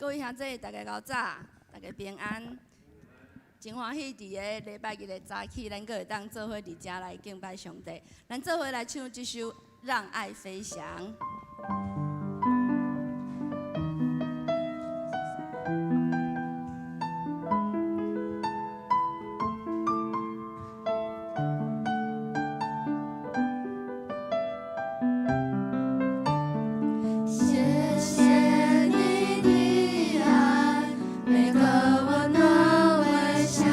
各位兄弟，大家𠢕早，大家平安。真歡喜佇个禮拜日的早起，咱閣會當做伙佇遮來敬拜上帝。咱做伙來唱這首《讓愛飛翔》。謝謝你的愛，每個溫暖微笑。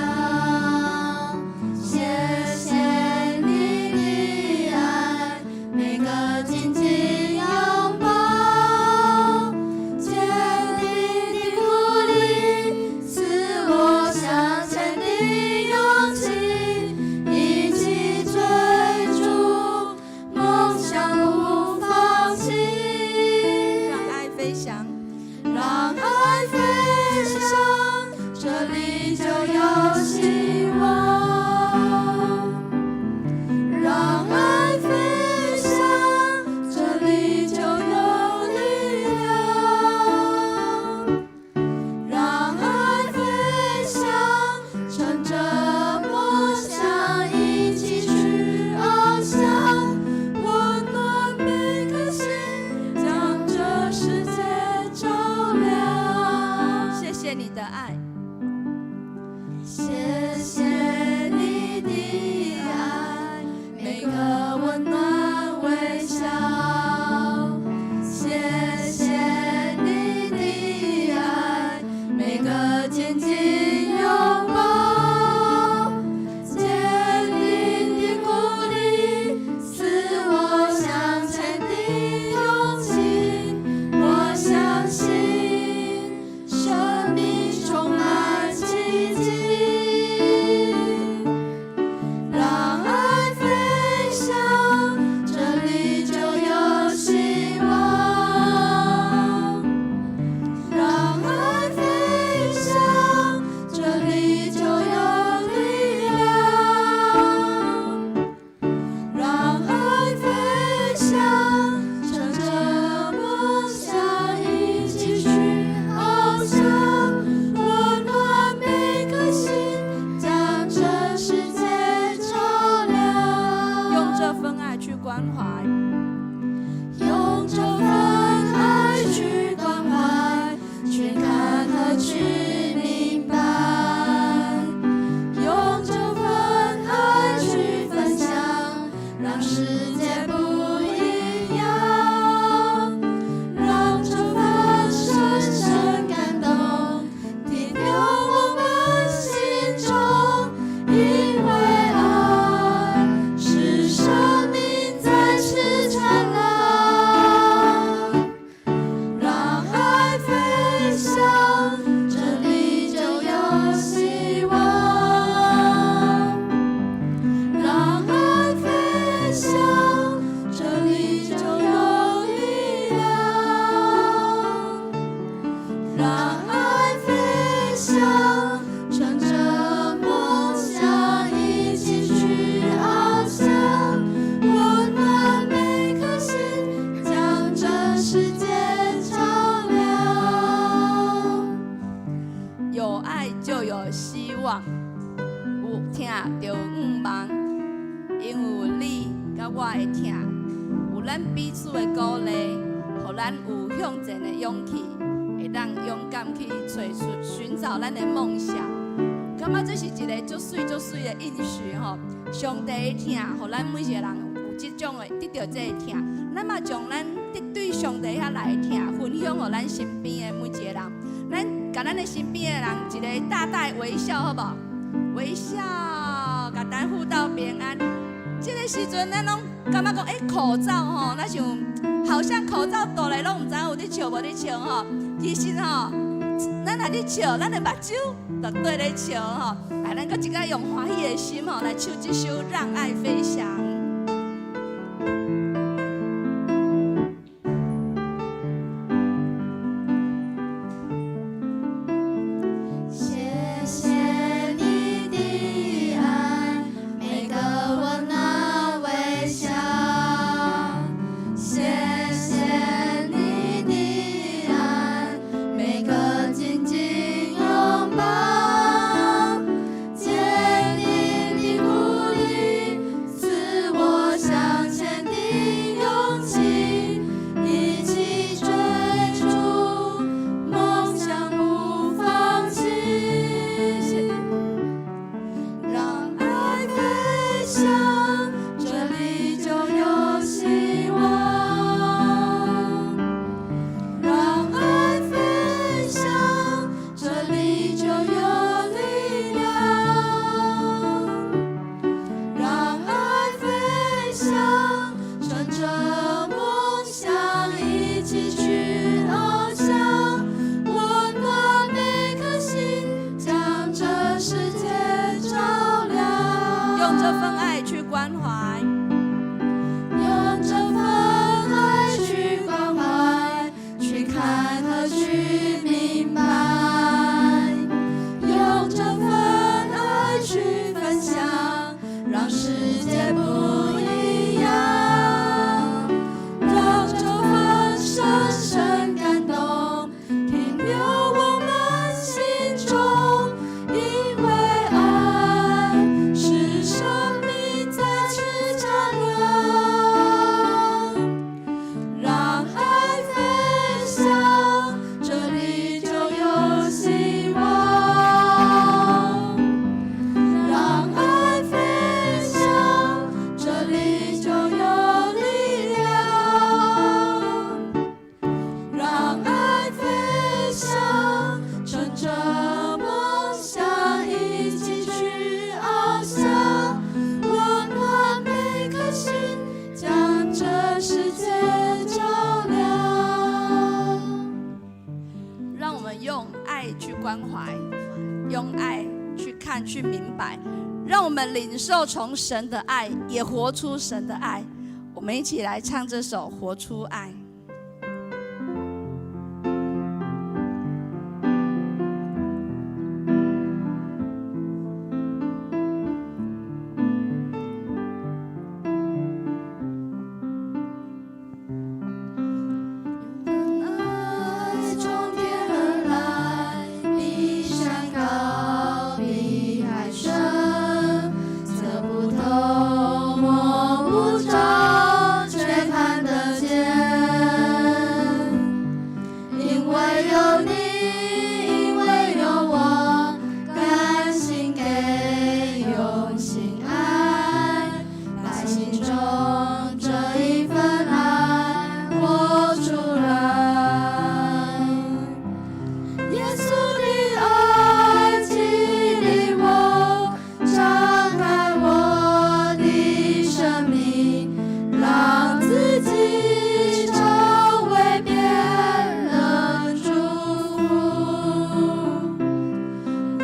謝謝你的愛，每個緊緊擁抱。堅定的鼓勵，賜我向前的勇氣，一起追逐夢想不放棄。讓愛飛翔，讓愛飛翔，這裡就有希望。讓愛飛翔，這裡就有力量。讓愛飛翔，乘着夢想一起去翱翔，溫暖每顆心，將這世界照亮。謝謝你的愛，謝謝你的愛，每個溫暖微笑。謝謝你的愛，每個緊緊擁抱。堅定的鼓勵，賜我向前的勇氣。我相信生命充滿奇蹟。讓愛飛翔，這裡就有希望。讓愛飛翔，這裡就有力量。讓愛飛翔，乘着夢想一起去翱翔，溫暖每顆心，將這世界照亮。用這份愛去關懷，用這份愛去關懷，去看和去明白。用這份愛去分享，讓世界不一樣。讓這份深深感動停留我們心中，因為愛是生命再次燦爛。讓愛飛翔，這裡就有希望。讓愛飛翔，這裡就有力量。讓愛飛翔，乘着夢想一起去翱翔，溫暖每顆心，將這世界照亮。有愛就有希望，有疼就有向望，因為有你佮我的疼，有咱彼此的鼓勵，予咱有向前的勇氣，會當勇敢去揣出尋找咱的夢想。感覺這是一个足媠足媠的應許吼，上帝的疼，予咱每一個人有這種的得著這個疼，咱嘛將咱得對上帝遐來的疼分享予咱身邊的每一個人。咱共咱的身邊的人一個大大微笑，好無？微笑，共咱互道平安。這个時陣，咱攏感覺講，欸，口罩吼，若像好像口罩戴咧，攏毋知影有咧笑無咧笑吼。其實吼，咱若咧笑，咱的目睭就綴咧笑吼。來，咱閣一擺用歡喜的心吼來唱這首《讓愛飛翔》。謝謝你的愛，每個溫暖微笑。謝謝你的愛，每個這份愛去關懷，用這份愛去關懷，去看和去明白，用這份愛去分享，讓世界不一樣，讓這份深深感動停留我們心中，因為愛是生命再次照亮，讓愛飛翔，這裡就有希望。讓愛飛翔，這裡就有力量。讓愛飛翔，乘著夢想一起去翱翔，溫暖每顆心，將這世界照亮。讓我們用愛去關懷，用愛去看、去明白，讓我們領受從神的愛，也活出神的愛。我們一起來唱這首《活出愛》。愛從天而來，比山高，比海深，測不透，摸不著，卻看得見。因為有你，因為有我，甘心給，用心愛，把心中這一份愛活出來。耶穌的愛激勵我，敞開我的生命，讓自己成為別人祝福。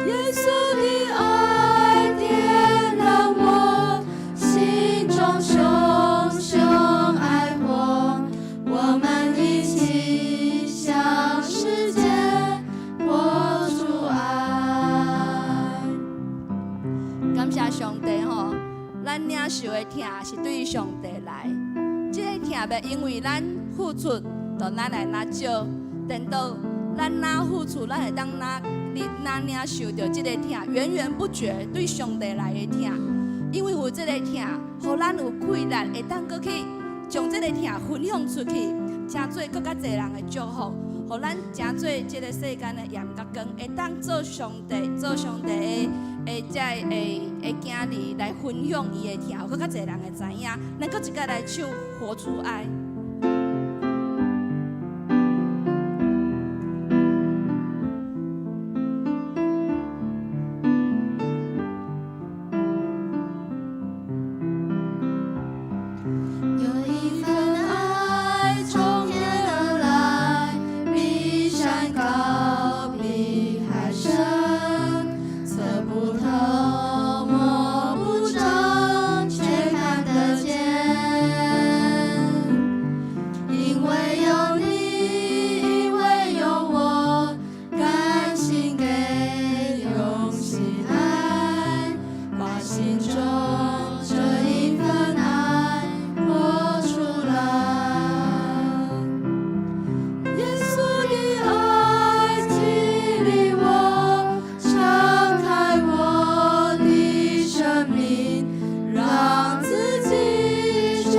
耶穌的愛點燃我心中熊熊愛火，我們一起向世界活出愛。感謝上帝吼，咱領受的疼是對上帝來，這个疼袂因為咱付出，就咱來若少，顛倒咱若付出，咱會當若你若領受著這个疼，源源不絕對上帝來的疼，因為有這个疼，予咱有氣力，會當閣去將這个疼分享出去，成做閣較濟人的祝福，予咱成做這个世間的鹽佮光，會當做上帝，做上帝的這个的囝兒來分享伊的疼，予閣較濟人會知影。咱閣一擺來唱《活出愛》。有一份愛從天而來，比山高，比海深，測不透，摸不著，卻看得見。因為有你，因為有我，甘心給，用心愛，把心中這一份愛活出來。耶穌的愛激勵我，敞開我的生命，讓自己成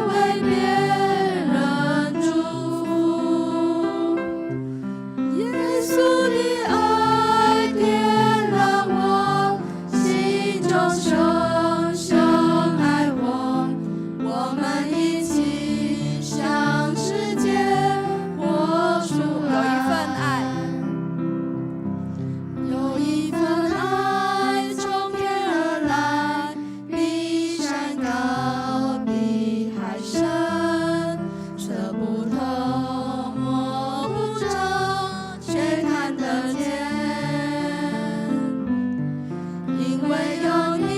為別人祝福。耶穌的愛點燃我心中熊熊愛火，我們一起向世界活出有一份愛，有一份愛從天而來，比山高，比海深，測不透，摸不著，卻看得見。因為有你，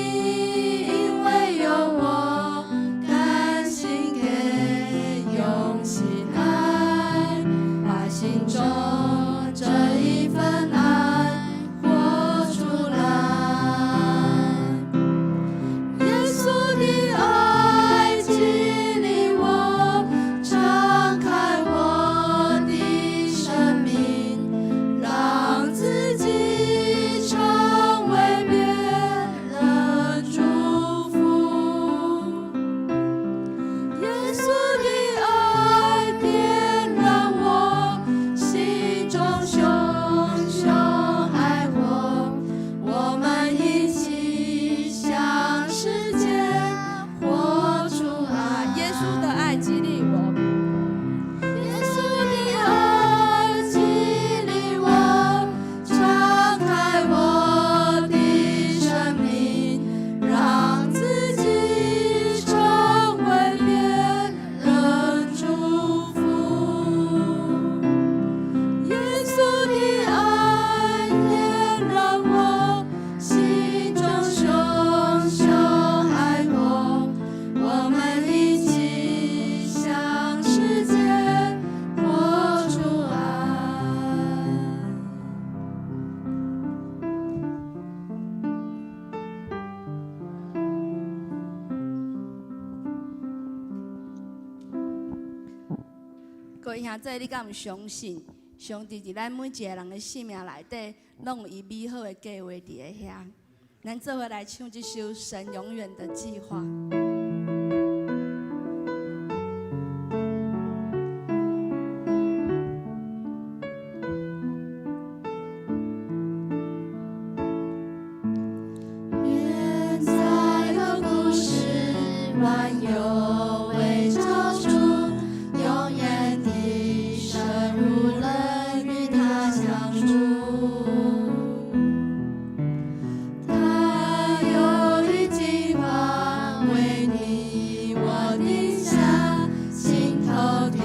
各位兄弟，你敢有相信，上帝佇咱每一个人的生命內底，攏有伊美好的計劃佇咧遐。咱做伙來唱這首《神永遠的計劃》。願在亙古時，萬有為造主，永遠的神如人與他相處。他有一計劃為你我定下，心頭的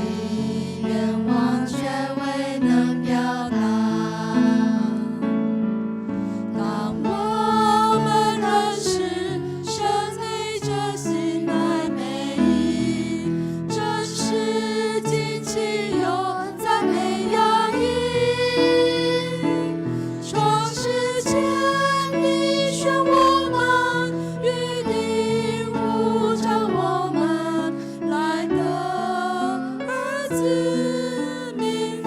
願望卻未能表達。當我們認識神的這心乃美意，真是驚奇又讚美訝異。創世前你選我們，預定呼召我們來得兒子名分。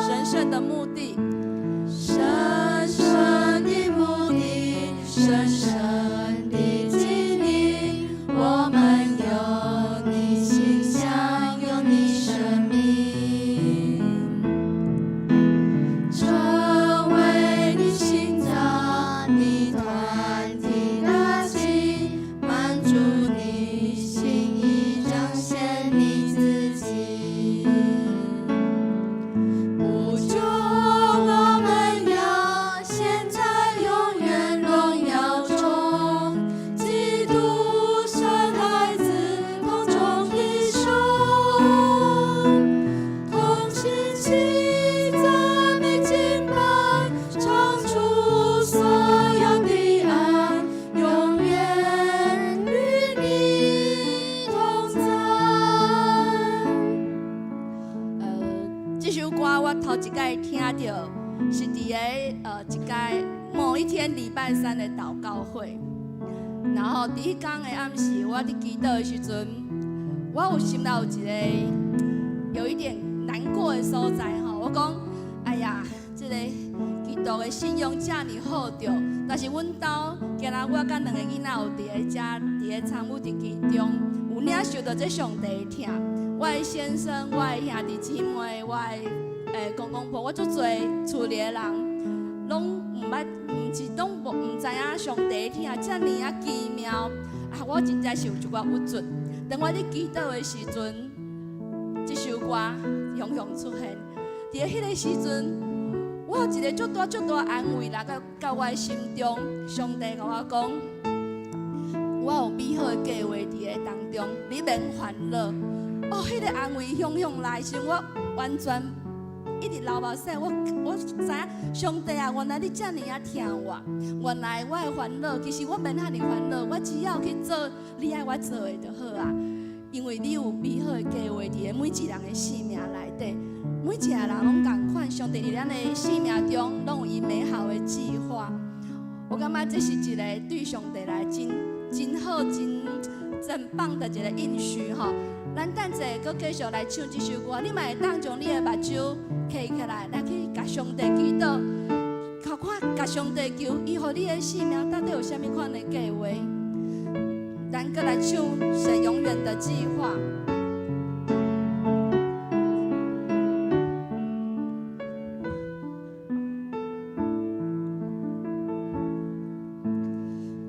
神聖的目的，神聖的目的，神聖的經歷，我們有你形象，有你生命，成為你心臟，你團體的心，滿足你心意，彰顯你自己。不久我們要現在永遠榮耀中，基督神愛子同眾弟兄，同心齊讚美敬拜，唱出所有的愛，永遠與你同在。這首歌我頭一擺聽著，是佇个一個某一天禮拜三的禱告會，然後佇彼工的暗時，我佇祈禱的時陣，我有心內有一個有一點難過的所在吼。我講，哎呀，這個基督的信仰遮爾好著，但是阮兜今仔我佮兩個囡仔有佇咧遮，佇咧參與佇其中，有領受著這上帝的疼。我的先生、我的兄弟姊妹、我的公公婆，我足濟厝裡的人，攏毋捌，毋是攏無毋知影上帝的疼遮爾仔奇妙。啊，我真正是有一寡鬱卒。當我佇祈禱的時陣，這首歌雄雄出現。佇彼個時陣，我有一個足大足大安慰來到到我的心中。上帝共我講，我有美好的計劃佇咧當中，你免煩惱。哦，彼個安慰雄雄來時，我完全一直流目屎。我知影上帝啊，原來你遮爾仔疼我，原來我的煩惱，其實我免遐爾煩惱，我只要去做你愛我做的就好啊。因為你有美好的計劃佇咧每一人的生命內底，每一個人攏仝款，上帝佇咱的生命中攏有伊美好的計劃。我感覺這是一個對上帝來真真好、真真棒的一個應許吼。咱等者閣繼續來唱這首歌，你嘛會當將你的目睭開起來，來去共上帝祈禱，看看共上帝求，伊予你的生命到底有啥物款的計劃？咱閣來唱神永遠的計劃。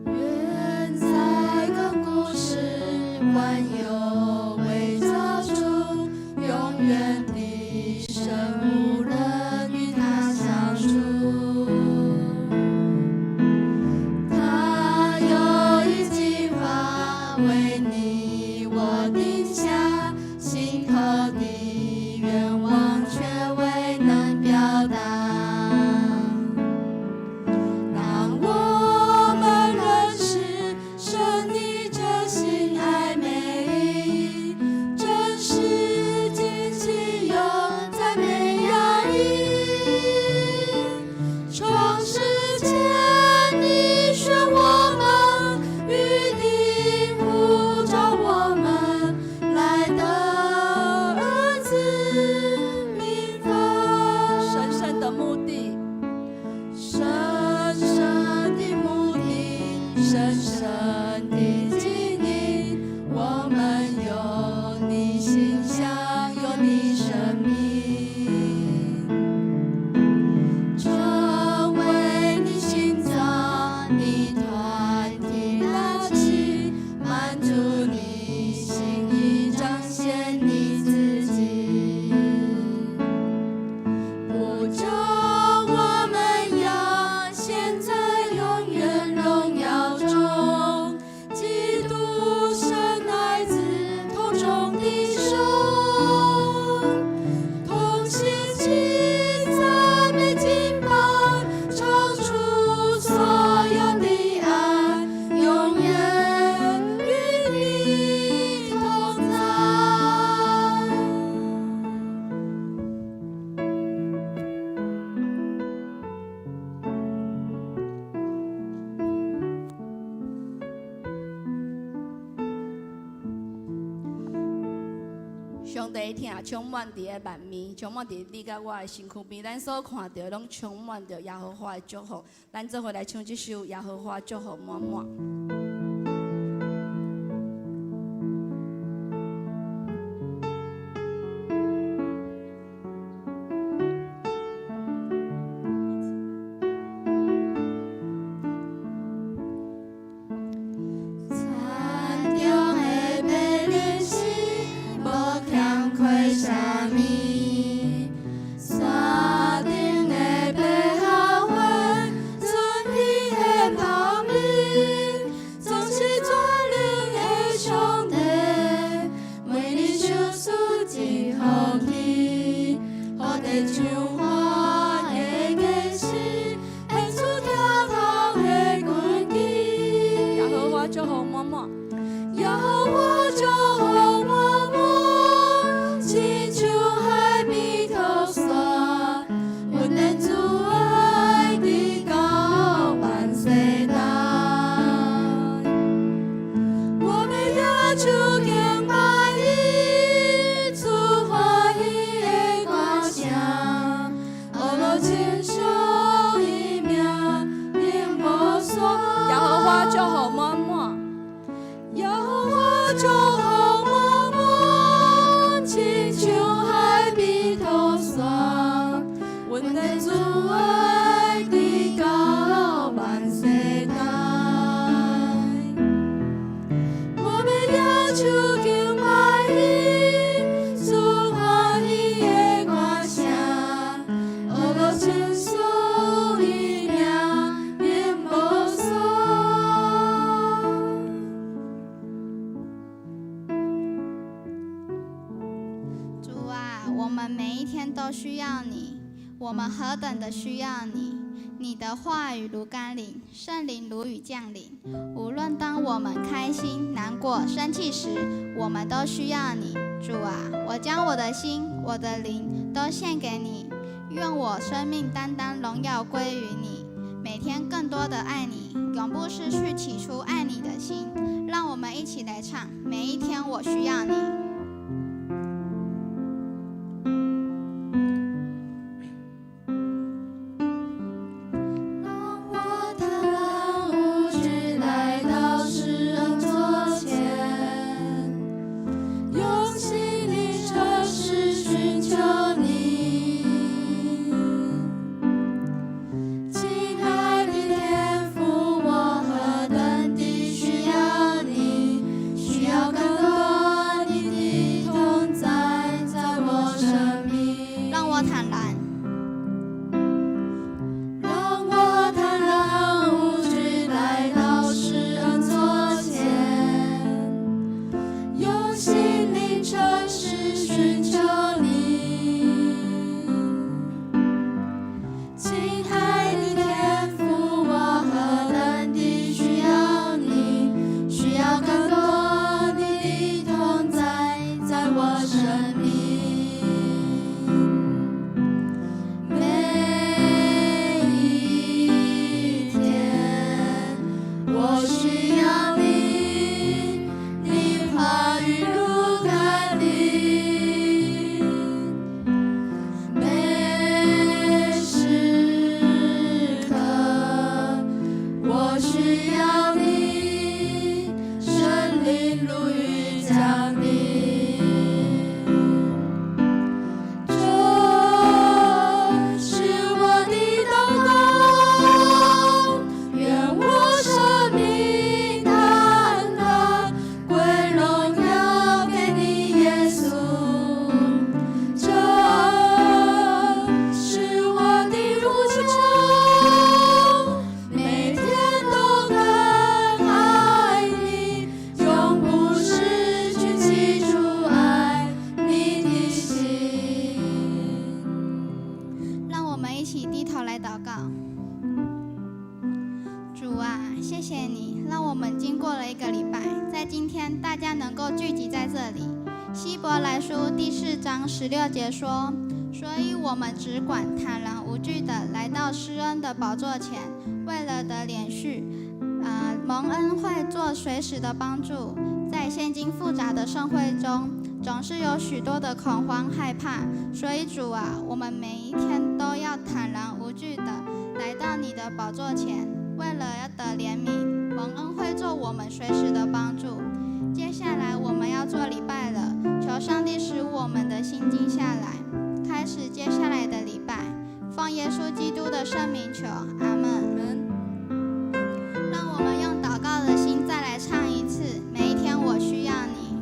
願在亙古時，萬有為造主，永遠的神無人與他相處。他有一計劃為你我定下，深深的經營。我們有你形象，有你生命，成為你心臟，你團體大旗，滿足你心意，彰顯你自己。不久我們要顯在永遠榮耀中，基督神愛子同眾弟兄，同心齊讚美敬拜，超出所有的愛，永遠與你同在。上帝疼充滿佇個萬面，充滿佇你佮我的身軀邊，咱所看著攏充滿著耶和華的祝福。咱做伙來唱這首《耶和華祝福滿滿》。田中的白蓮絲，無欠缺啥物；山頂的百合花，春天的芳味，總是全能的上帝，每日賞賜真福氣，予地像花的果實，顯出疼痛的根基。耶和華祝福滿滿，耶和華祝福滿滿，親像海邊土沙，阮的主愛直到萬世代。我欲舉手敬拜伊，出歡喜的歌聲，學樂稱頌伊名，永無煞。耶和華祝福滿滿，耶和華祝福滿滿，親像海邊土沙，阮的主愛直到萬世代。我欲舉手敬拜伊，出歡喜的歌聲，學樂稱頌伊名，永無煞。主啊，我們每一天都需要你，我們何等的需要你！你的話語如甘霖，聖靈如雨降臨。無論當我們開心、難過、生氣時，我們都需要你。主啊，我將我的心、我的靈都獻給你，願我生命單單榮耀歸於你。每天更多的愛你，永不失去起初愛你的心。讓我們一起來唱：每一天我需要你。讓我坦然無懼來到施恩座前，用心靈誠實尋求你。親愛的天父，我何等的需要你，需要更多你的同在，在我生命。讓我坦然，讓我坦然無懼來到施恩座前，用心靈誠實尋求你。親愛的天父，我何等的需要你，需要更多你的同在，在我生命。每一天，我需要你，你話語如甘霖。每時刻，我需要你。你，讓我們經過了一個禮拜，在今天大家能夠聚集在這裡。希伯來書第4章16節說：所以我們只管坦然無懼地來到施恩的寶座前，為了得憐恤，蒙恩惠做隨時的幫助。在現今複雜的社會中，總是有許多的恐慌害怕，所以主啊，我們每一天都要坦然無懼地來到你的寶座前，為了要得憐憫，蒙恩惠做我們隨時的幫助。接下來我們要做禮拜了，求上帝使我們的心靜下來，開始接下來的禮拜。奉耶穌基督的聖名求，阿門。讓我們用禱告的心再來唱一次。每一天我需要你，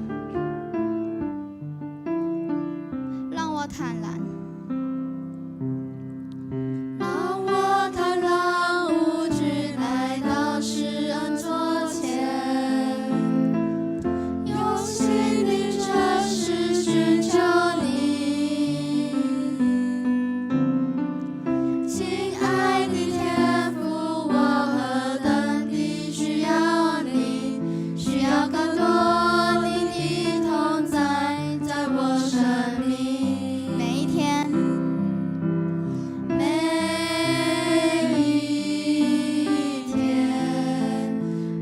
讓我坦然。讓我坦然無懼來到施恩座前，用心靈誠實尋求你。親愛的天父，我何等的需要你，需要更多你的同在，在我生命。每一天，每一天，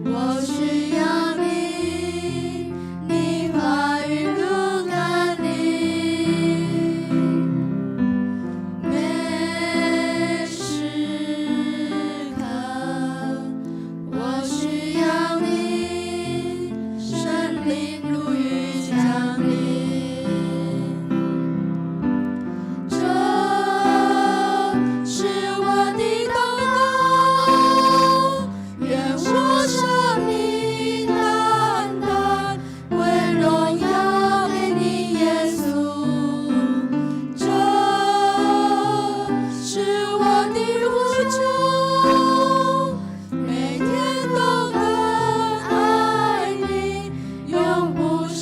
我需要你，你話語如甘霖。每時刻，我需要你，聖靈如雨降臨。這是我的禱告，願我生命單單歸榮耀給你，耶穌。這是我的呼求，每天都更愛你，永不失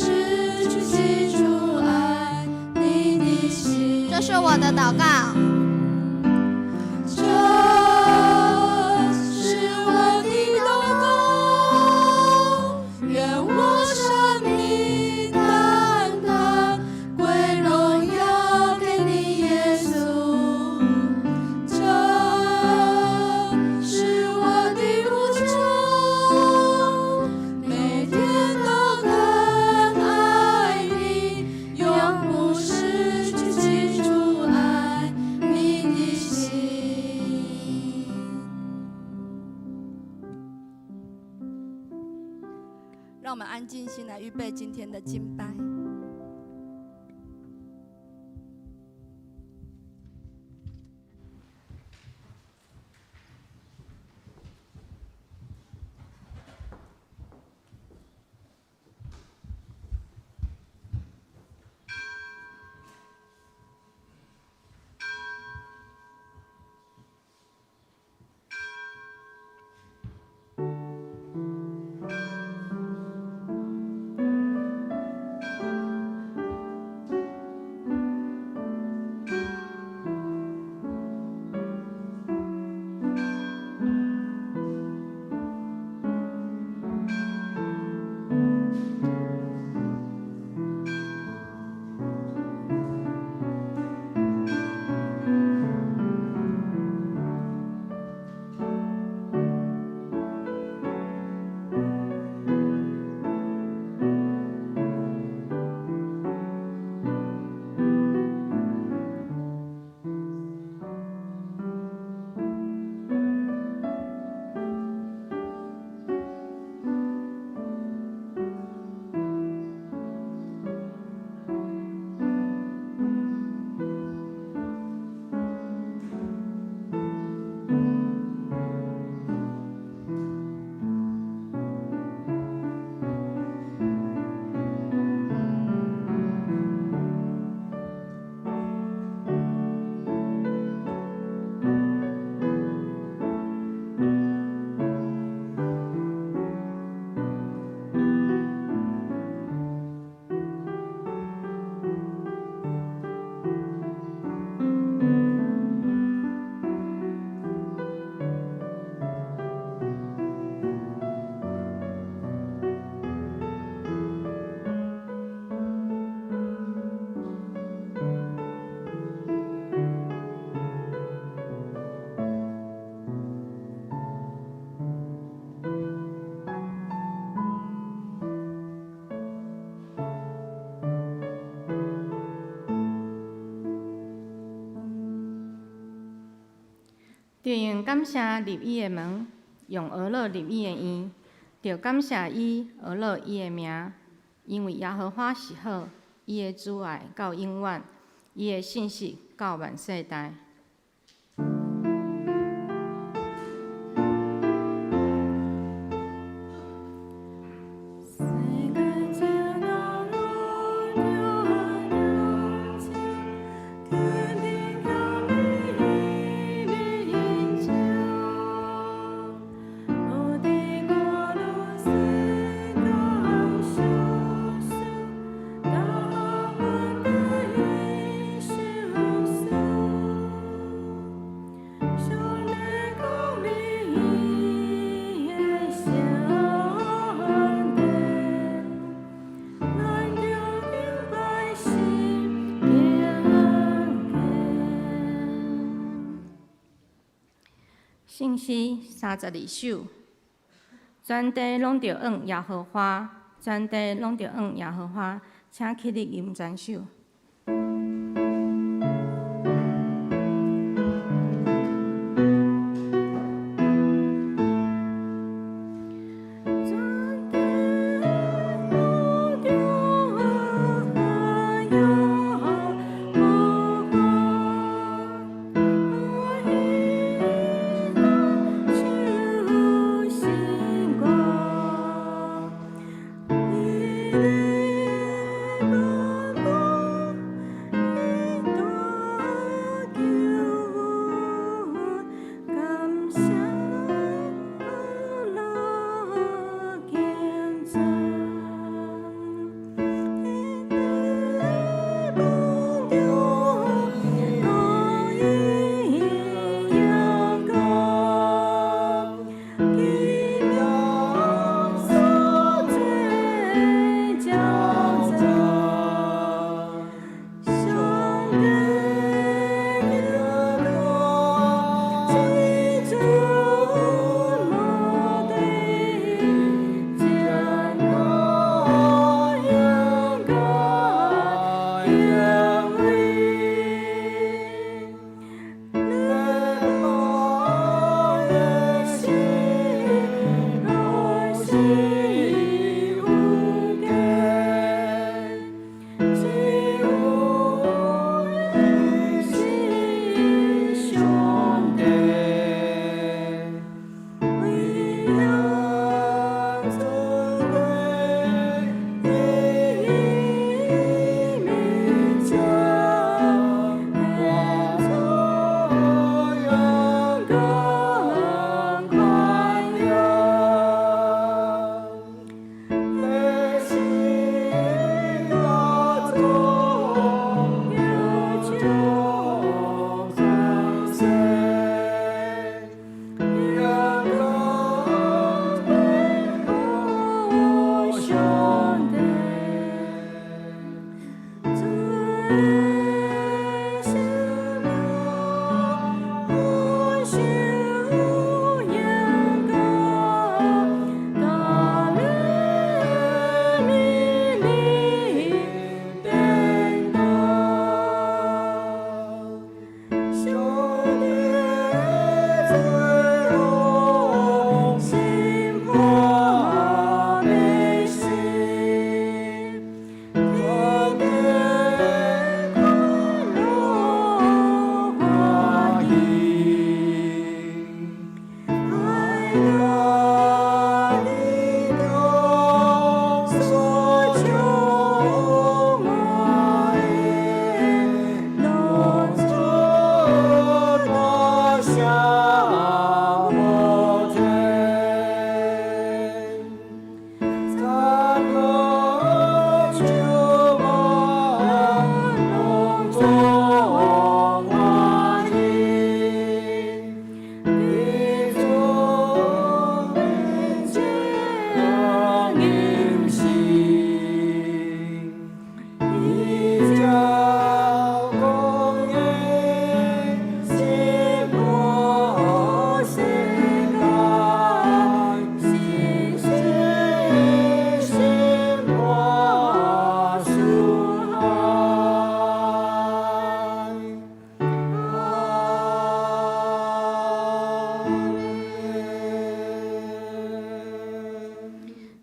去起初愛你的心。這是我的禱告。這是我的禱告，願我生命單單歸榮耀給你，耶穌。這是我的呼求，每天都更愛你，永不失去起初愛你的心。讓我們安靜心來預備今天的敬拜。讓著用感謝入伊的門，用呵樂入伊的院，著感謝伊，呵樂伊的名，因為耶和華是好，伊的慈愛到永遠，伊的信實到萬世代。聖詩32首，全地攏著向耶和華，全地攏著向耶和華，請起立吟讚首。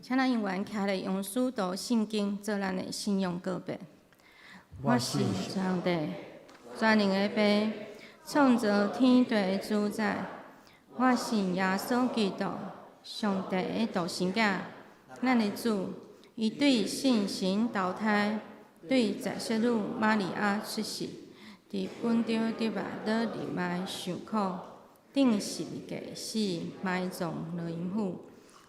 請咱永遠徛咧用使徒信經做咱的信仰告白。我信上帝，全能的父，創造天地的主宰。我信耶穌基督，上帝的獨生囝，咱的主。伊對聖神投胎，對載色女瑪利亞出世，佇本丟彼拉多入來受苦，釘十字架死，埋葬落陰府。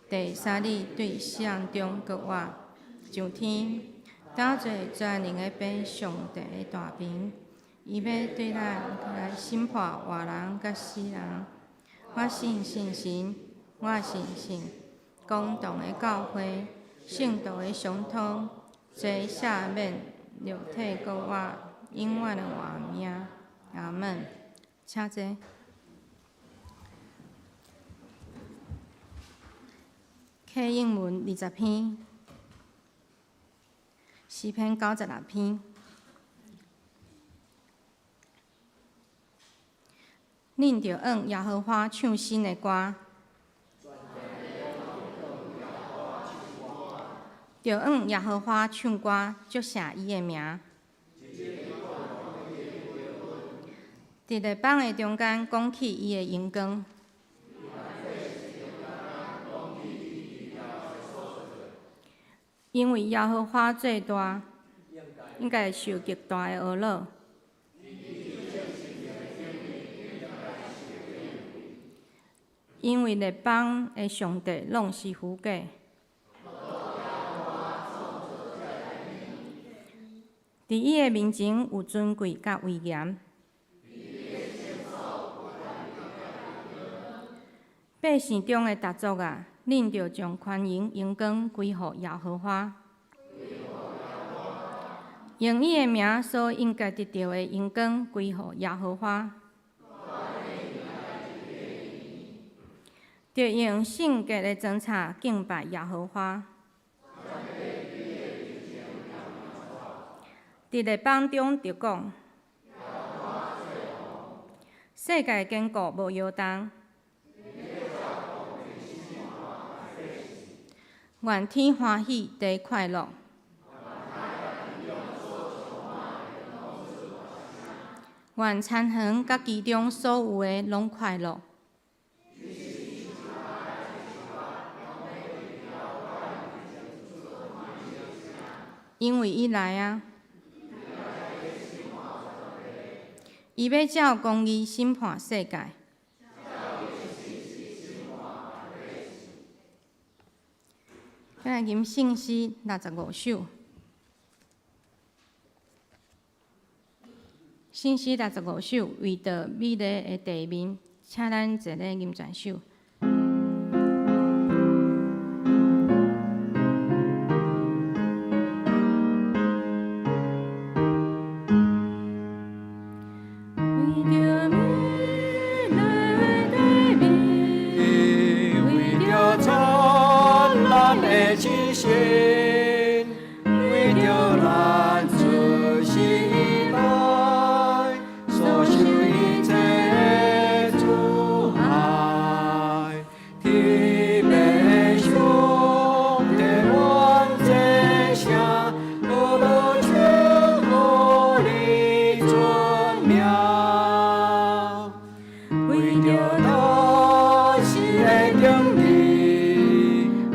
第三日對死人中復活，上天，搭坐全能的父上帝的大爿。伊欲對咱來審判活人佮死人。我信聖神，我信聖公同的教會，聖徒的相通，罪赦免，肉體復活，永遠的活命。阿門。請坐。啟應文20篇，詩篇96篇。恁著向耶和華唱新的歌，著向耶和華唱歌，祝謝伊的名。佇列邦的中間講起伊的榮光。因為耶和華最大，應該受極大的呵咾。因為列邦的上帝攏是虛假。佇伊的面前有尊貴佮威嚴。百姓中的大族啊，恁著將寬榮榮光歸予耶和華，用伊的名所應該得著的榮光歸予耶和華。著用聖潔的裝束敬拜耶和華。佇列邦中著講，世界堅固無搖動。願天歡喜，地快樂。願田園佮其中所有的攏快樂。因為伊來啊，伊欲照公義審判世界。再來吟聖詩65首，聖詩65首，為著美麗的地面，請咱齊來吟全首。為著美麗的地面，為著燦爛的清新，為著咱出世以來所受一切的阻礙，天父上帝萬這聲，呵咾稱呼你尊名，為著大時的定義，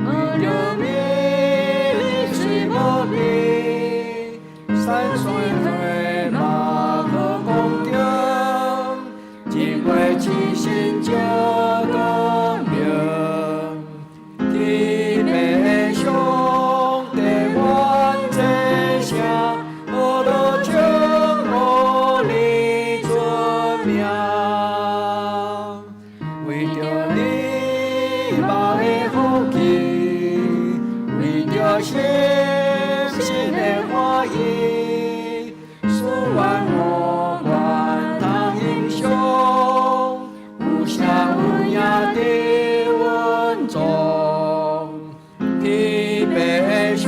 為著美水無邊，山水花馬好光景，一月七星照光明。天父上帝萬這聲，呵咾稱呼你尊名，為著你肉的福氣，為著心心的歡喜，誓願我願通欣賞，有聲有影的穩重。天父上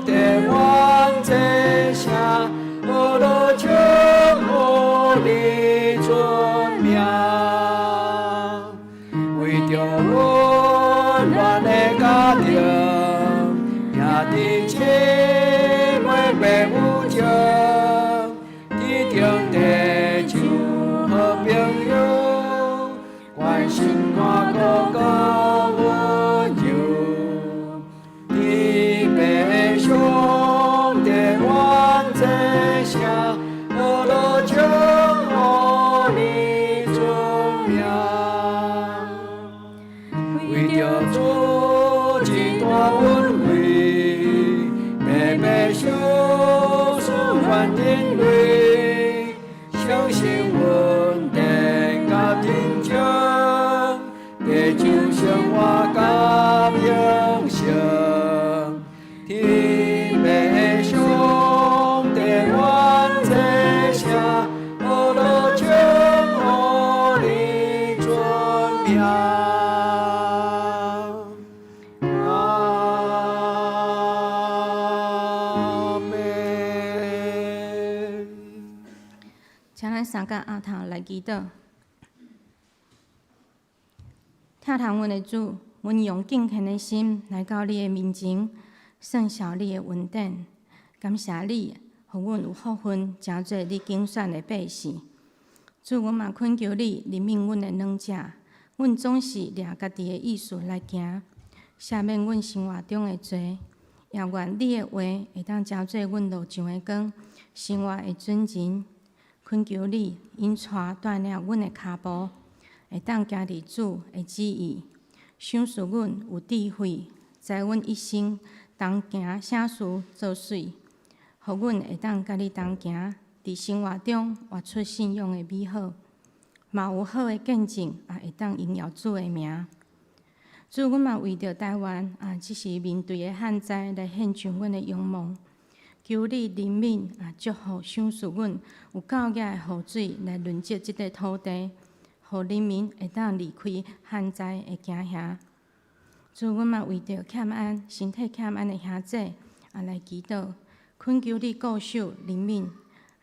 帝萬這聲，呵咾稱呼你尊名，為著溫暖的家庭，弟姊妹爸母情，天長地久好朋友，關心我哥哥溫柔，天父上帝願這聲，呵咾稱呼你尊名。為著主這大恩惠，白白賞賜願忍耐，相信穩定佮平靜，地球生活佮永生。天父上帝願這聲，呵咾稱呼你尊名。阿們。請咱三甲阿頭來祈禱。疼痛阮的主，阮用敬虔的心來到你的面前，宣告你的恩典，感謝你，予阮有福分，成做你揀選的百姓。主，阮嘛懇求你憐憫阮的軟弱，阮總是掠家己的意思來行，赦免阮生活中的罪，也願你的話會當成做阮路上的光，生活的準繩。懇求你引帶帶領阮的跤步，會當行佇主的旨意，賞賜阮有智慧，知阮一生同行啥事做媠，予阮會當佮你同行，佇生活中活出信仰的美好，嘛有好的見證，也會當榮耀主的名。主，阮嘛為著台灣啊，這時面對的旱災來獻上阮的仰望，求你憐憫啊，祝福賞賜阮有夠額的雨水來潤澤這塊土地，予人民會當離開旱災的驚嚇。主，阮嘛為著欠安、身體欠安的兄姊啊來祈禱，懇求你顧守憐憫，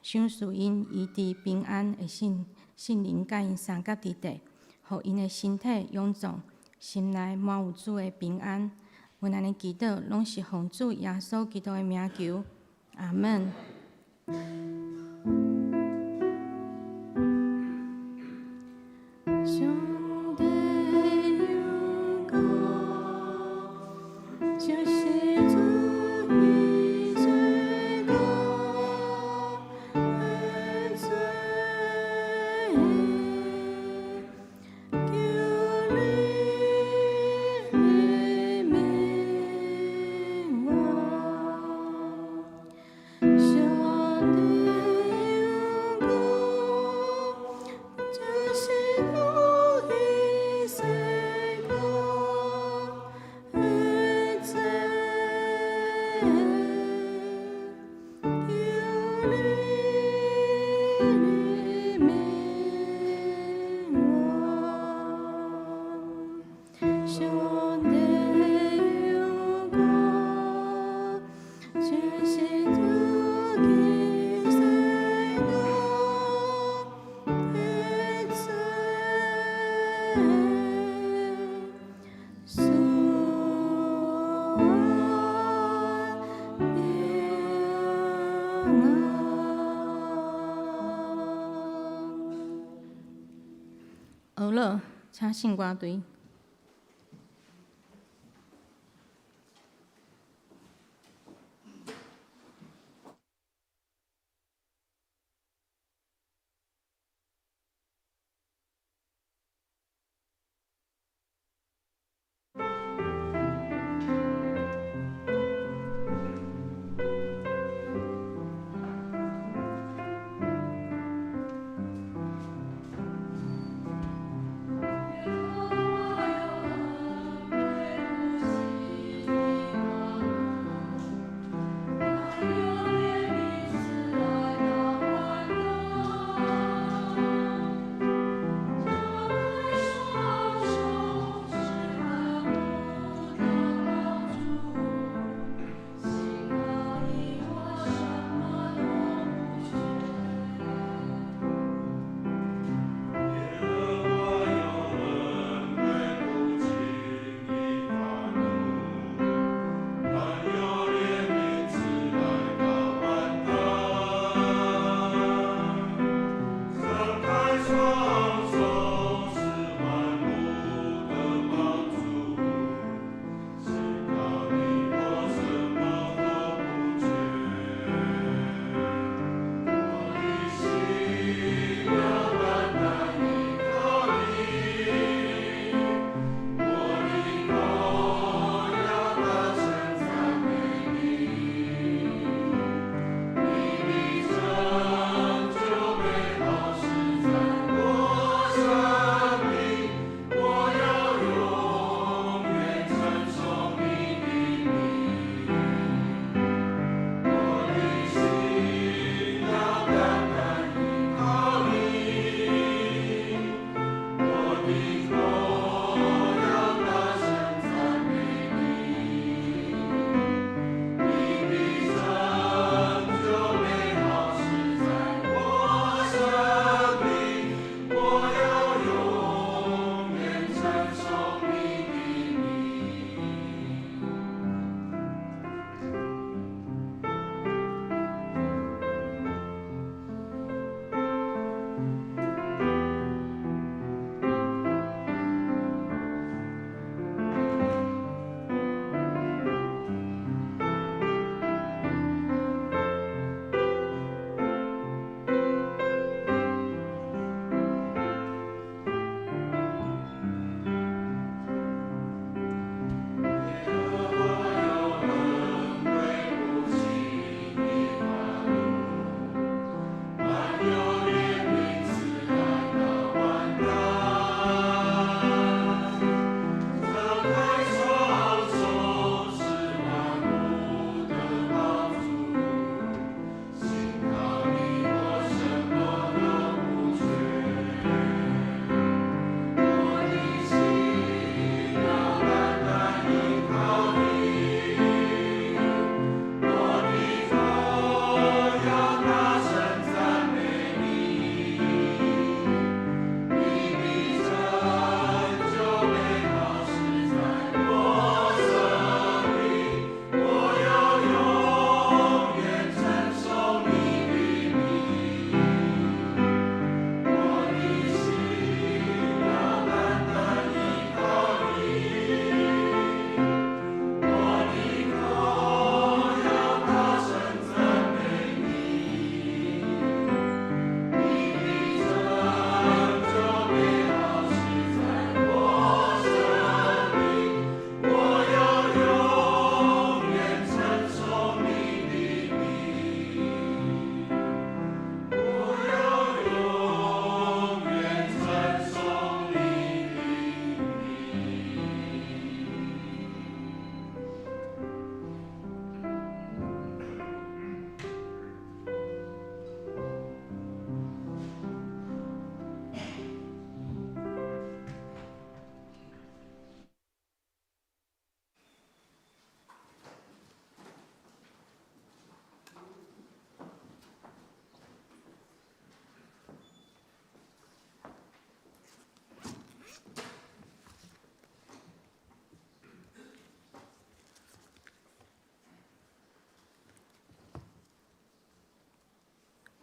賞賜𪜶醫治平安的聖聖靈，佮𪜶相佮佇底，予𪜶的身體勇壯，心內滿有主的平安。阮按呢祈禱，攏是奉主耶穌基督的名求，阿門。上帝有光，就是主的罪過的罪，求你憐憫我。上帝有光，就是主的罪過的罪，求你憐憫我。上帝有光，就是主的罪過的罪，赐我平安。好了，請聖歌隊。耶和華。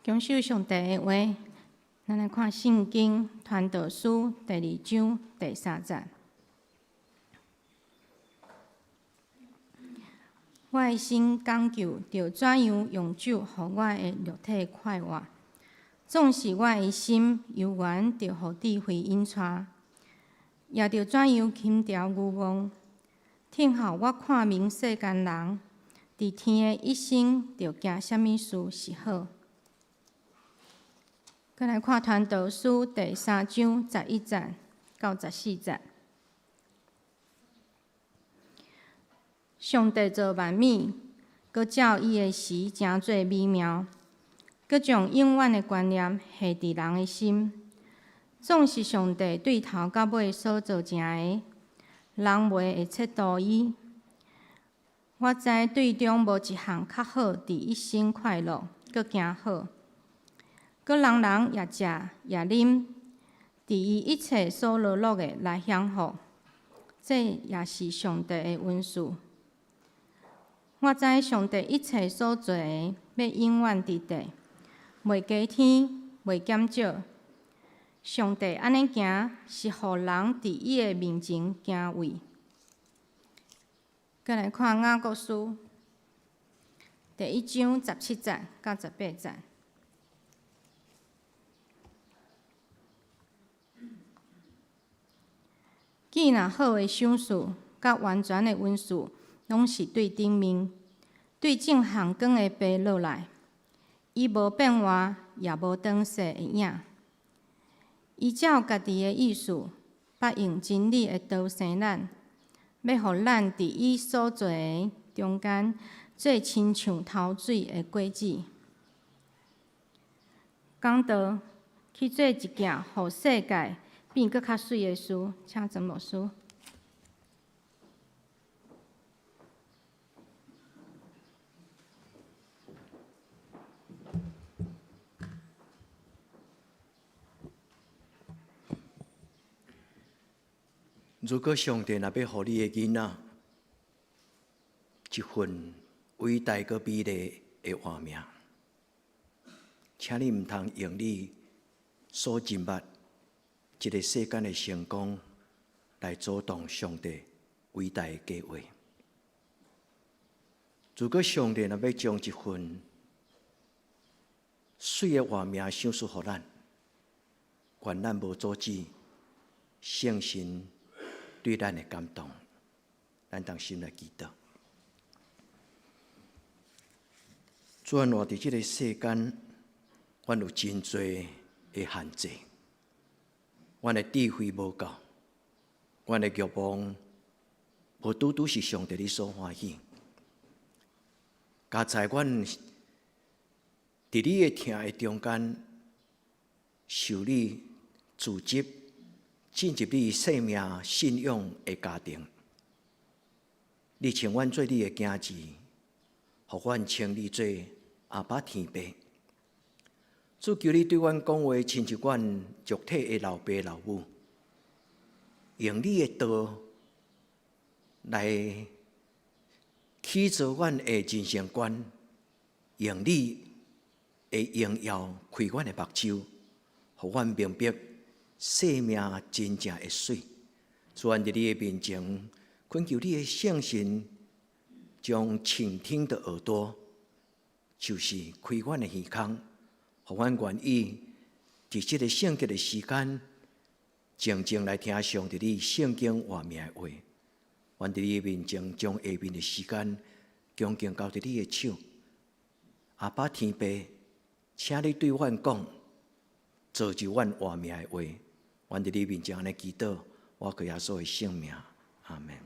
享受上帝的話，咱來看聖經傳道書第二章第三節。我的心講究著怎樣用酒予我的肉體快活，縱使我的心猶原著予智慧引帶，也著怎樣輕調愚妄，聽候我看明世間人佇天的一生，著行啥物事是好。閣來看傳道書第三章十一節到十四節。上帝造萬物，閣照伊的時成做美妙，閣將永遠的觀念下佇人的心。總是上帝對頭到尾所造成的，人袂會測度伊。我知對中無一項較好，佇一生快樂，閣行好。閣人人也食也啉，佇伊一切所勞碌的來享福，這也是上帝的恩賜。我知上帝一切所做的，欲永遠佇地，袂加添，袂減少。上帝按呢行，是予人佇伊的面前敬畏。閣來看雅各書第一章十七節到十八節。既若好的賞賜，佮完全的恩賜，攏是對頂面，對正向光的父落來，伊無變化，也無轉逝的影。伊照家己的意思，捌用真理的道生咱，欲予咱佇伊所做的中間，做親像頭水的果子。講道去做一件予世界變閣較媠的事，請曾牧師。如果上帝若欲予你的囡仔一份偉大閣美麗的活命，請你毋通用你所認捌這个世間的成功來阻擋上帝偉大的計劃。如果上帝若欲將一份媠的活命賞賜予咱，願咱無阻止聖神對咱的感動，咱同心來祈禱。主啊，活佇這个世間，阮有真濟的限制，阮的智慧無夠，阮的欲望無拄拄是上帝你所歡喜。加在阮佇你的疼的中間，受你組織進入你生命信仰的家庭，你稱阮做你的囝兒，予阮稱你做阿爸天父。主求你對阮講話，親像阮肉體的老爸老母，用你的道來起造阮的人生觀，用你的榮耀開阮的目睭，予阮明白生命真正的媠。主，阮佇你的面前，懇求你的聖神，將傾聽的耳朵，就是開阮的耳孔，予阮願意佇這个聖潔的時間，靜靜來聽上帝你聖經活命的話。阮佇你面前，將下面的時間，恭敬交佇你的手。阿爸天父，請你對阮講，造就阮活命的話。阮佇你面前按呢祈禱，我靠耶穌的聖名，阿們。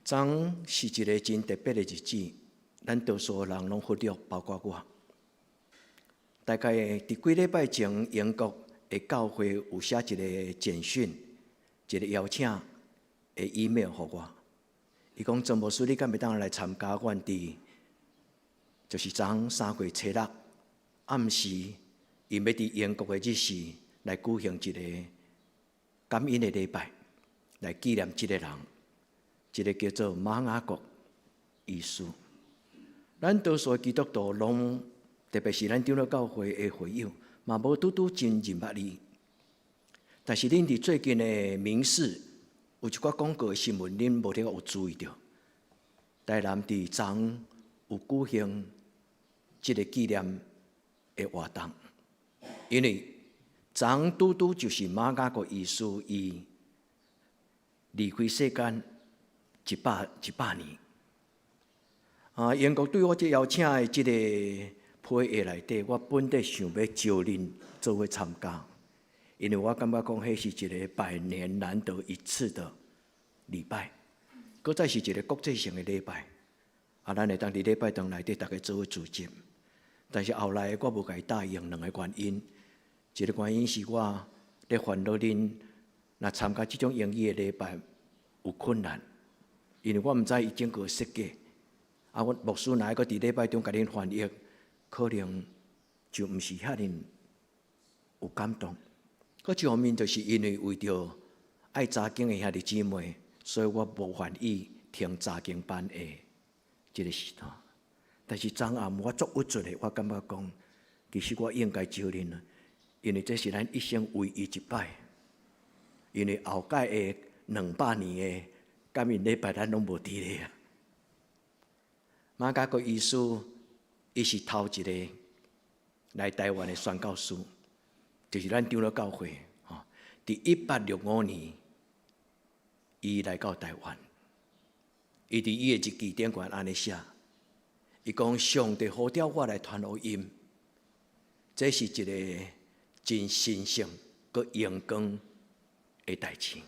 昨是一个真特別的日子，咱多數人攏忽略，包括我。大概佇幾禮拜前，英國的教會有寫一個簡訊，一個邀請的 email 予我。伊講曾牧師，你敢會當來參加阮佇，就是昨三月初六暗時，𪜶欲佇英國的日時來舉行一個感恩的禮拜，來紀念這个人，一个叫做馬雅各。醫師。咱多數基督徒攏，特別是咱長老教會的會友，嘛無拄拄真認捌伊。但是恁佇最近的民視有一寡廣告的新聞，恁無咧有注意著？台南佇昨有舉行這個紀念的活動，因為昨拄拄就是馬雅各醫師伊離開世間100年。啊，英國對我這邀請的這個批的內底，我本底想欲招恁做伙參加，因為我感覺講彼是一個百年難得一次的禮拜，閣再是一個國際性的禮拜。啊，咱會當佇禮拜堂內底逐家做伙聚集。但是後來我無共伊答應兩個原因，一個原因是我咧煩惱恁若參加這種英語的禮拜有困難，因為我毋知伊整個設計。啊，阮牧師若愛閣佇禮拜中共恁翻譯，可能就毋是遐爾有感動。閣一方面就是因為為著愛查經的兄弟姊妹，所以我無願意停查經班的這個時段。但是昨暗我足鬱卒的，我感覺講，其實我應該招恁，因為這是咱一生唯一一擺。因為後蓋的200年的感恩禮拜，咱攏無佇咧啊。馬雅各醫師，伊是頭一個來台灣的宣教師，就是咱長老教會吼。佇1865年，伊來到台灣，伊佇伊的日記頂懸按呢寫，伊講上帝呼召我來傳福音，這是一個真神聖閣榮光的代誌。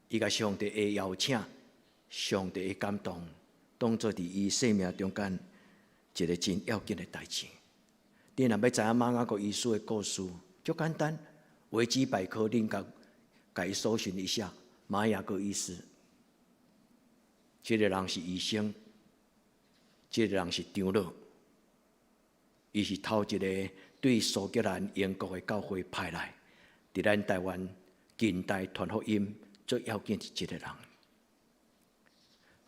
伊共上帝的邀請，上帝的感動，當做佇伊生命中間一個真要緊的代誌。你若欲知影馬雅各醫師的故事，足簡單，維基百科恁共伊搜尋一下，馬雅各醫師。這個人是醫生，這個人是長老，伊是頭一個對蘇格蘭、英國的教會派來，佇咱台灣近代傳福音最要緊的一個人。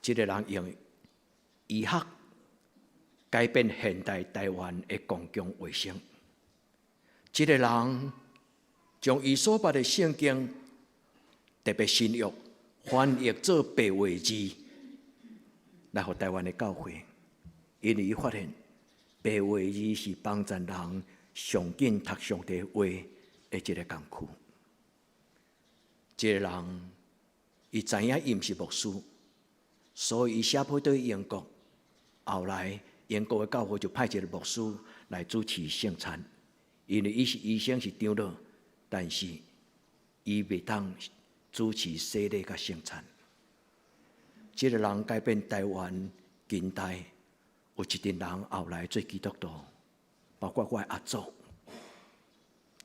這個人用醫學改變現代台灣的公共衛生。這個人將伊所捌的聖經，特別新約翻譯做白話字，來予台灣的教會。因為伊發現白話字是幫助人上緊讀上帝話的一個工具。這個人伊知影伊毋是牧師，所以伊寫批對英國。後來英國的教會就派一個牧師來主持聖餐，因為伊是醫生是長老，但是伊袂當主持洗禮佮聖餐。這個人改變台灣近代，有一陣人後來做基督徒，包括我的阿祖。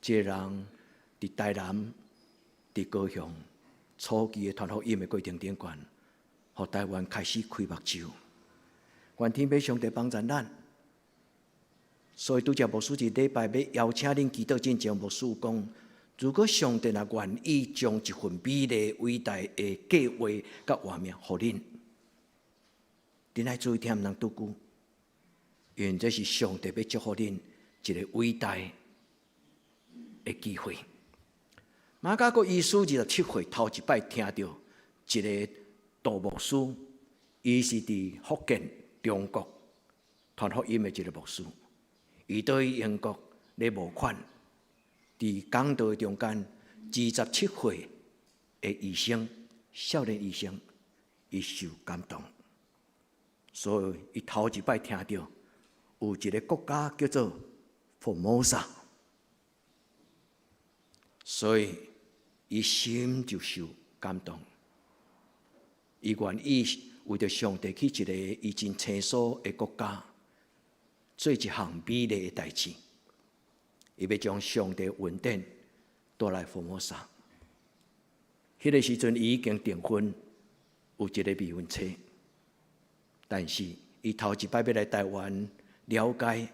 這個人佇台南、佇高雄初期的傳福音的過程頂懸，予台灣開始開目睭。願天父上帝幫助咱。所以拄才牧師一禮拜欲邀請恁祈禱進前，牧師講：如果上帝若願意將一份美麗偉大的計劃佮畫面予恁，恁愛注意聽，毋通拄久，因為這是上帝欲祝福恁一個偉大的機會。馬雅各醫師27歲頭一擺聽著一個杜牧師，伊是佇福建中國傳福音的一個牧師，伊對英國咧募款，佇講道中間，27歲的醫生，少年醫生，伊受感動，所以伊頭一擺聽著有一個國家叫做福摩薩，所以伊心就受感動，伊願意為著上帝去一個伊真清楚的國家，做一項美麗的代誌。伊欲將上帝恩典帶來福摩薩。彼個時陣，伊已經訂婚，有一個未婚妻。但是，伊頭一擺欲來台灣了解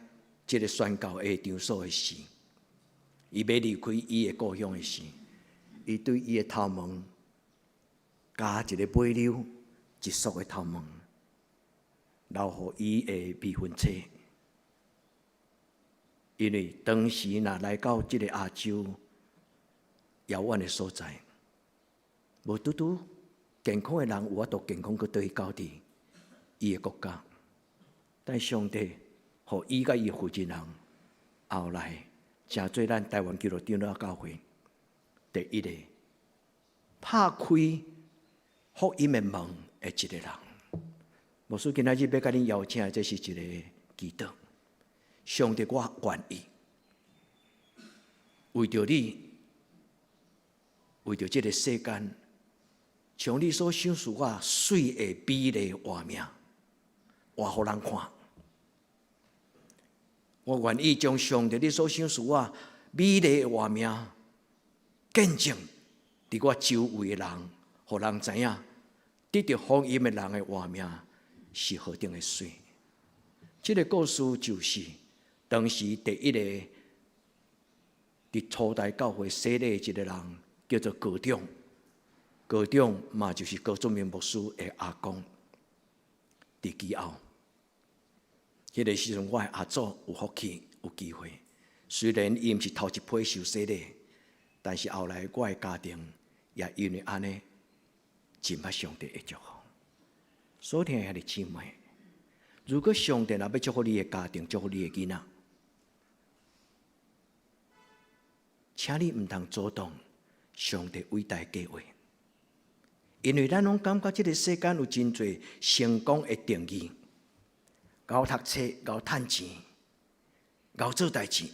這個宣教的場所的時，伊欲離開伊的故鄉的時，伊對伊的頭毛加一個尾溜，一束的頭毛。留予伊的未婚妻。因為當時若來到這个亞洲遙遠的所在，無拄拄健康的人有法度健康閣轉去到佇伊的國家，但上帝予伊佮伊的負責人後來成做咱台灣基督長老教會第一个拍開福音的門的一个人。牧師今仔日欲共恁邀請的，這是一个祈禱。上帝，我願意為著你，為著這个世間，將你所賞賜我媠的美麗活命，活予人看。我願意將上帝你所賞賜我美麗的活命，見證佇我周圍的人，予人知影得著福音的人的活命是何等的媠。這个故事就是當時第一个佇初代教會洗禮的一个人，叫做高長。高長嘛就是高俊明牧師的阿公。佇基澳，彼个時陣我的阿祖有福氣有機會，雖然伊毋是頭一批受洗禮，但是後來我的家庭也因為按呢，真捌上帝的祝福。所聽的兄弟姊妹，如果上帝若欲祝福你的家庭，祝福你的囡仔，請你毋通阻擋上帝偉大計劃，因為咱攏感覺這个世間有真濟成功的定義，𠢕讀冊、𠢕趁錢、𠢕做代誌，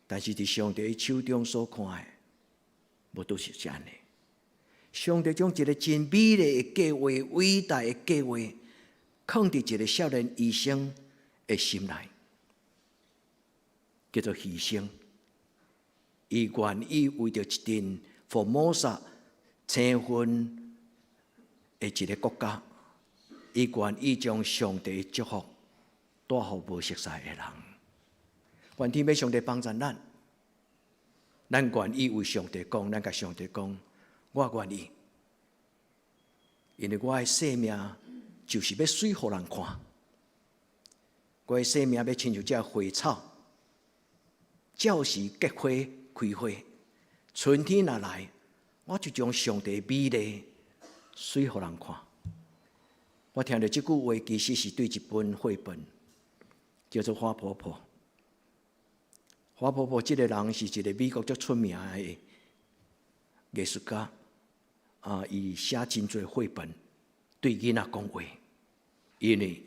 但是佇上帝手中所看的，無都是按呢。上帝將一个真美麗的計劃、偉大的計劃，囥佇一个少年醫生的心內，叫做犧牲。伊願意為著一陣福摩薩青雲的一个國家，伊願意將上帝的祝福帶予無熟似的人。願天父上帝幫助咱，咱願意為上帝講，咱共上帝講，我願意，因為我的生命就是欲媠予人看，我的生命欲親像這花草，照時結花開花，春天若來，我就將上帝美麗媠予人看。我聽著這句話，其實是對一本繪本，叫做《花婆婆》。花婆婆這个人是一个美國足出名的藝術家，啊，伊寫真濟繪本對囡仔講話，因為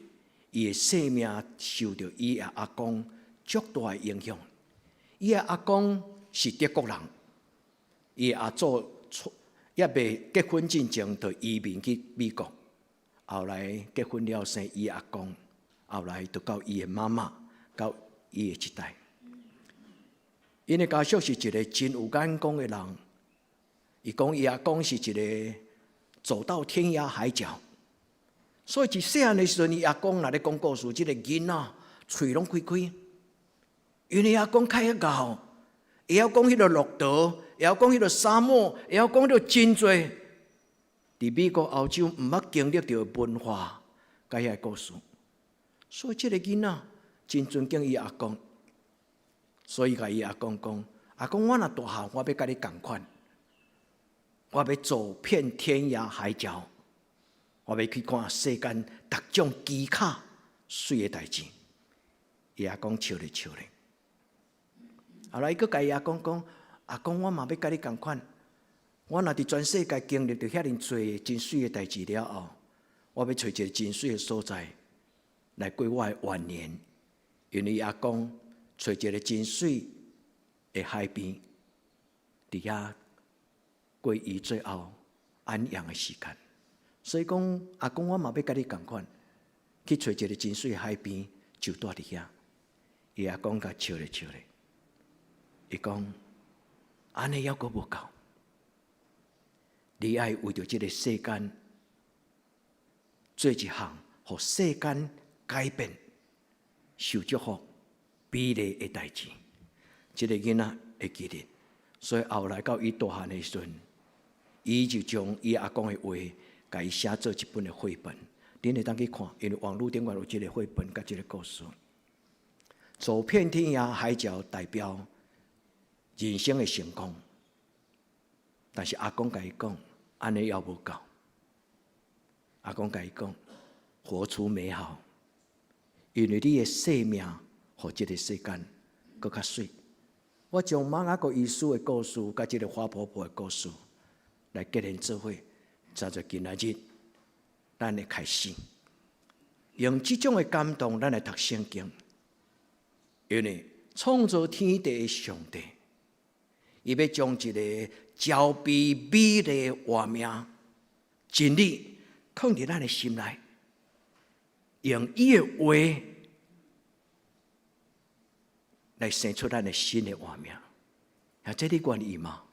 伊的生命受著伊的阿公足大的影響。伊的阿公是德國人，伊的阿祖出猶未結婚進前就移民去美國，後來結婚了生伊阿公，後來就到伊的媽媽，到伊的這代。𪜶的家屬是一个真有眼光的人，伊講伊阿公是一个走到天涯海角，所以一細漢的時陣，伊阿公若咧講故事，這个囡仔喙攏開開，因為阿公較會𠢕，會曉講彼个駱駝，會曉講彼个沙漠，會曉講著真濟。佇美國、歐洲毋捌經歷著文化佮遐個故事，所以這个囡仔真尊敬伊阿公，所以共伊阿公講：阿公，我若大漢，我欲佮你仝款，我欲走遍天涯海角，我欲去看世間逐種奇巧媠的代誌。伊阿公笑咧笑咧。後來伊閣共伊阿公講：阿公，我嘛欲佮你仝款，我若佇全世界經歷著遐爾濟真媠的代誌了後，我欲揣一个真媠的所在來過我的晚年。因為伊阿公揣一个真媠的海邊，佇遐過伊最後安養的時間。所以講，阿公，我嘛欲佮你仝款，去揣一个真媠的海邊，就蹛佇遐。伊阿公共笑咧笑咧，伊講：按呢猶閣無夠，你愛為著這个世間做一項，予世間改變、受祝福、美麗的代誌。這个囡仔會記得，所以後來到伊大漢的時陣，伊就將伊阿公的話，共伊寫做一本的繪本。恁會當去看，因為網路頂懸有這个繪本佮這个故事。走遍天涯海角代表人生的成功，但是阿公共伊講，按呢猶無夠。阿公共伊講，活出美好，因為你的生命予這个世間閣較媠。我將瑪雅各醫師的故事，佮這个花婆婆的故事來結連做伙，就做今仔日咱的開始，用這種的感動，咱來讀聖經。因為創造天地的上帝，伊欲將一个招美美麗的活命真理，囥佇咱的心內，用伊的話來生出咱的新的活命。啊，這你願意嗎？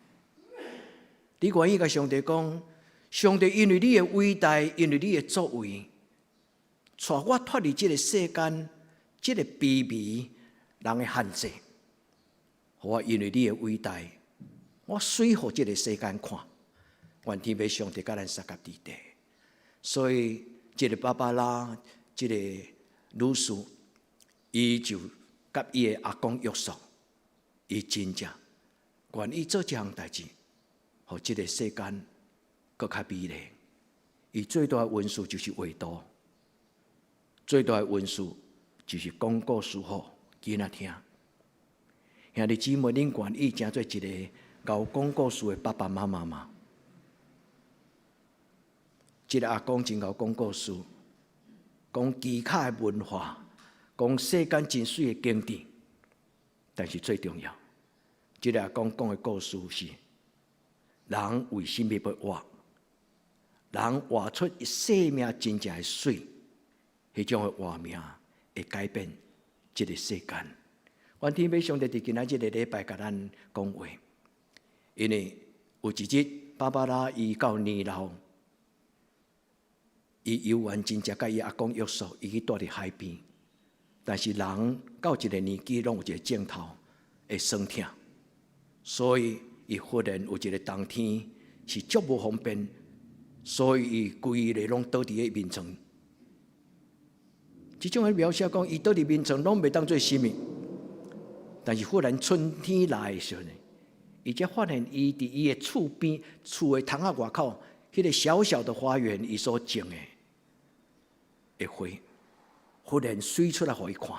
你願意共上帝講，上帝因為你的偉大，因為你的作為，帶我脫離這个世間，這个卑微人的限制，予我因為你的偉大，我媠予這个世間看，願天父上帝佮咱相佮佇地。所以，這个芭芭拉，這个女士，伊就佮伊的阿公約束，伊真正願意做這項代誌，予這个世間閣較美麗。伊最大的恩賜就是畫圖，最大的恩賜就是講故事予囡仔聽。兄弟姊妹，恁願意成做一个𠢕講故事的爸爸媽媽嗎？這个阿公真𠢕講故事，講奇巧的文化，講世間真媠的景致。但是最重要，這个阿公講的故事是：人為啥物欲活？人活出生命真正的媠，彼種的活命會改變這个世間。願天父上帝佇今仔這个禮拜共咱講話，因為有一日芭芭拉伊到年老，伊猶原真正佮伊阿公約束，伊去蹛佇海邊。但是人到一个年紀，攏有一个症頭會酸疼，所以伊忽然有一个冬天是足無方便，所以伊規日攏倒佇咧眠床。這種的描寫講，伊倒佇眠床攏袂當做啥物。但是忽然春天來的時陣，伊才發現伊佇伊的厝邊、厝的窗仔外口，彼个小小的花園，伊所種的花，忽然媠出來予伊看。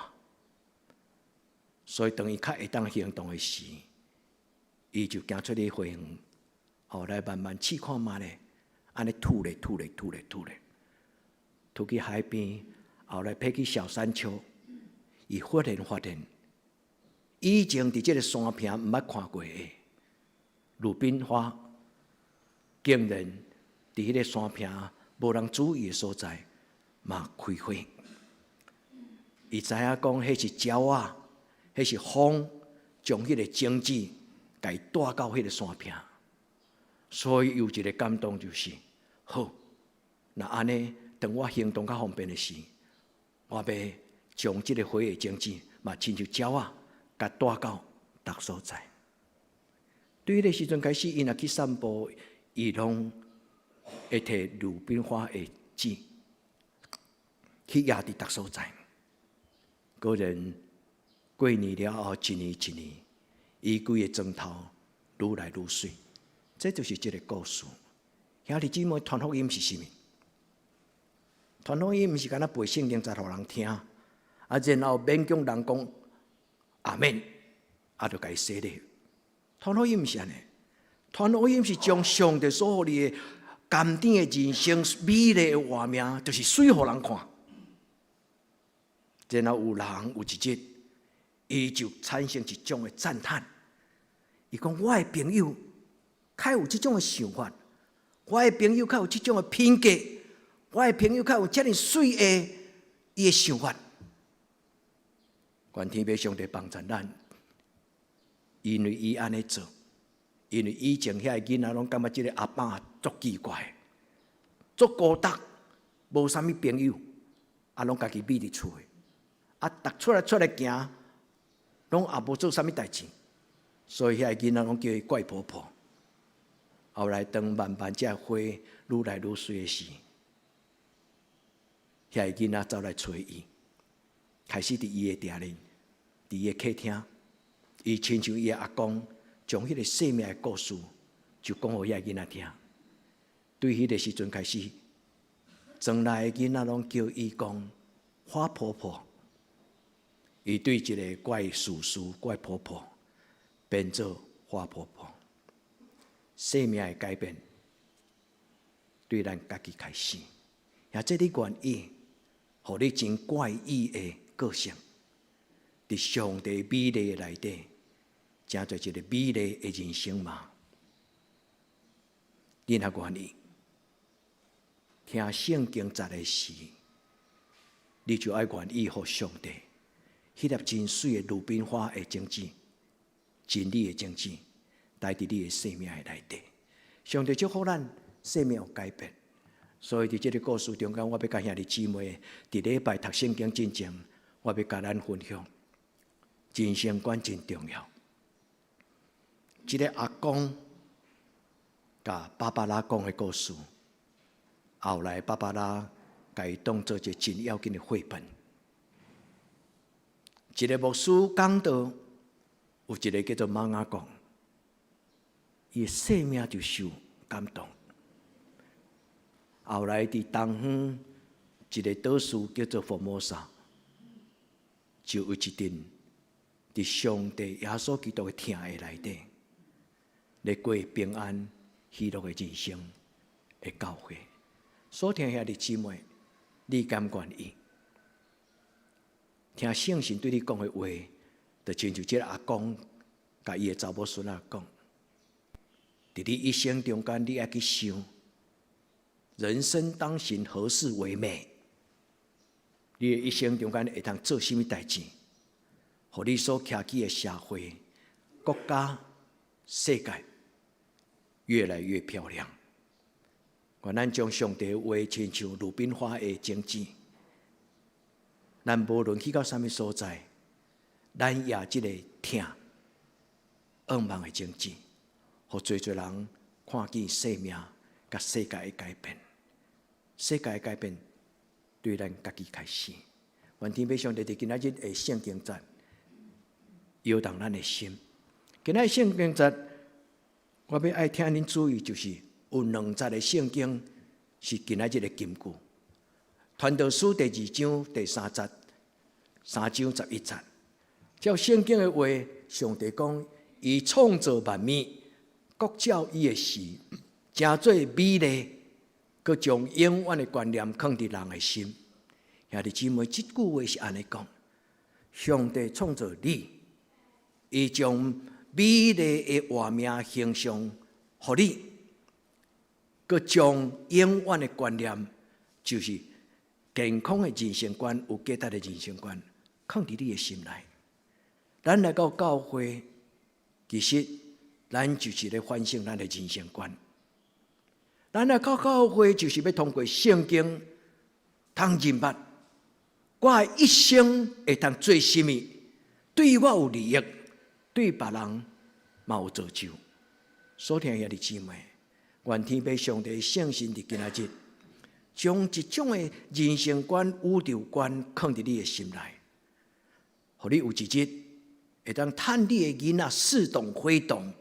所以當伊較會當行動的時，伊就行出去花園，後來慢慢試看覓咧，按呢吐咧吐咧吐咧吐咧，吐去海邊，後來爬去小山丘，伊忽然發現，以前佇這个山坪毋捌看過的魯冰花，竟然佇彼个山坪無人注意的所在，嘛開花。伊知影講，彼是鳥仔，彼是風，將彼个種子共伊帶到彼个山坪，所以有一个感動就是，好，若按呢，當我行動較方便的時，我欲將這个花的種子，嘛親像鳥仔，共帶到逐所在。對彼个時陣開始，伊若去散步，伊攏會提魯冰花的籽去掖佇逐所在。果然過年了後，一年一年，伊規个床頭愈來愈媠。這就是這个故事。兄弟姊妹，傳福音是啥物？傳福音毋是干焦背聖經節予人聽，啊，然後勉強人講阿們，啊，就共伊洗禮。傳福音毋是按呢，傳福音是將上帝所予你的甘甜的人生、美麗的活命，就是媠予人看。然後有人有一日，伊就產生一種的讚嘆。伊講：我的朋友較有這種的想法，我的朋友較有這種的品格，我的朋友較有遮爾媠的伊的想法。願天父上帝幫助咱，因為伊按呢做，因為以前遐个囡仔攏感覺這个阿爸足奇怪，足孤單，無啥物朋友，啊，攏家己覕佇厝的，啊，逐出來出來行，攏也無做啥物代誌，所以遐个囡仔攏叫伊怪婆婆。後來當慢慢這花愈來愈媠的時，遐个囡仔走來揣伊，開始佇伊的埕裡，佇伊的客廳，伊親像伊的阿公，將彼個生命的故事就講予遐個囡仔聽。對彼個時陣開始，莊內的囡仔攏叫伊講花婆婆。伊對一个怪叔叔、怪婆婆變做花婆婆。生命的改變對咱家己開始，也這你願意，予你真怪異的個性，佇上帝美麗的內底，成做一個美麗的人生嗎？你若願意聽聖經節的時，你就愛願意予上帝彼粒真媠的魯冰花的種子，真理的種子，待佇你的生命的內底。上帝祝福咱生命有改變，所以佇這个故事中間，我欲共兄弟姊妹佇禮拜讀聖經進前，我欲共咱分享，人生觀真重要。這个阿公共芭芭拉講的故事，後來芭芭拉共伊當做一個真要緊的繪本。一个牧師講道，有一个叫做艋仔貢，伊的生命就受感動。後來佇東方一个島嶼叫做福摩薩，就有一陣佇上帝耶穌基督的疼的內底，咧過平安喜樂的人生的教會。所聽兄弟姊妹，你敢願意聽聖神對你講的話？就親像這个阿公共伊的查某孫仔講，佇你一生中間，你愛去想，人生當行何事為美？你的一生中間會通做啥物代誌，予你所徛起的社會、國家、世界越來越漂亮。願咱將上帝的話親像魯冰花的種子，咱無論去到啥物所在，咱也這個疼向望的種子，予濟濟人看見生命佮世界的改變。世界的改變對咱家己開始。願天父上帝佇今仔日的聖經節，搖動咱的心。今仔日聖經節，我欲愛請恁注意，就是有兩節的聖經是今仔日的金句。傳道書第二章第三節，三章十一節。照聖經的話，上帝講，伊創造萬物，各照伊的時，成做美麗，閣將永遠的觀念囥佇人的心。兄弟姊妹，這句話是按呢講：上帝創造你，伊將美麗的畫面形象予你，閣將永遠的觀念，就是健康的人生觀、有價值的人生觀，囥佇你的心內。咱來到教會，其實咱就是咧反省咱的人生觀。咱來到教會，就是欲通過聖經通認捌，我的一生會通做啥物，對我有利益，對別人嘛有造就。所聽兄弟姊妹，願天父上帝聖神佇今仔日，將這種的人生觀、宇宙觀囥佇你的心內，予你有一日會當趁你的囡仔似懂非懂，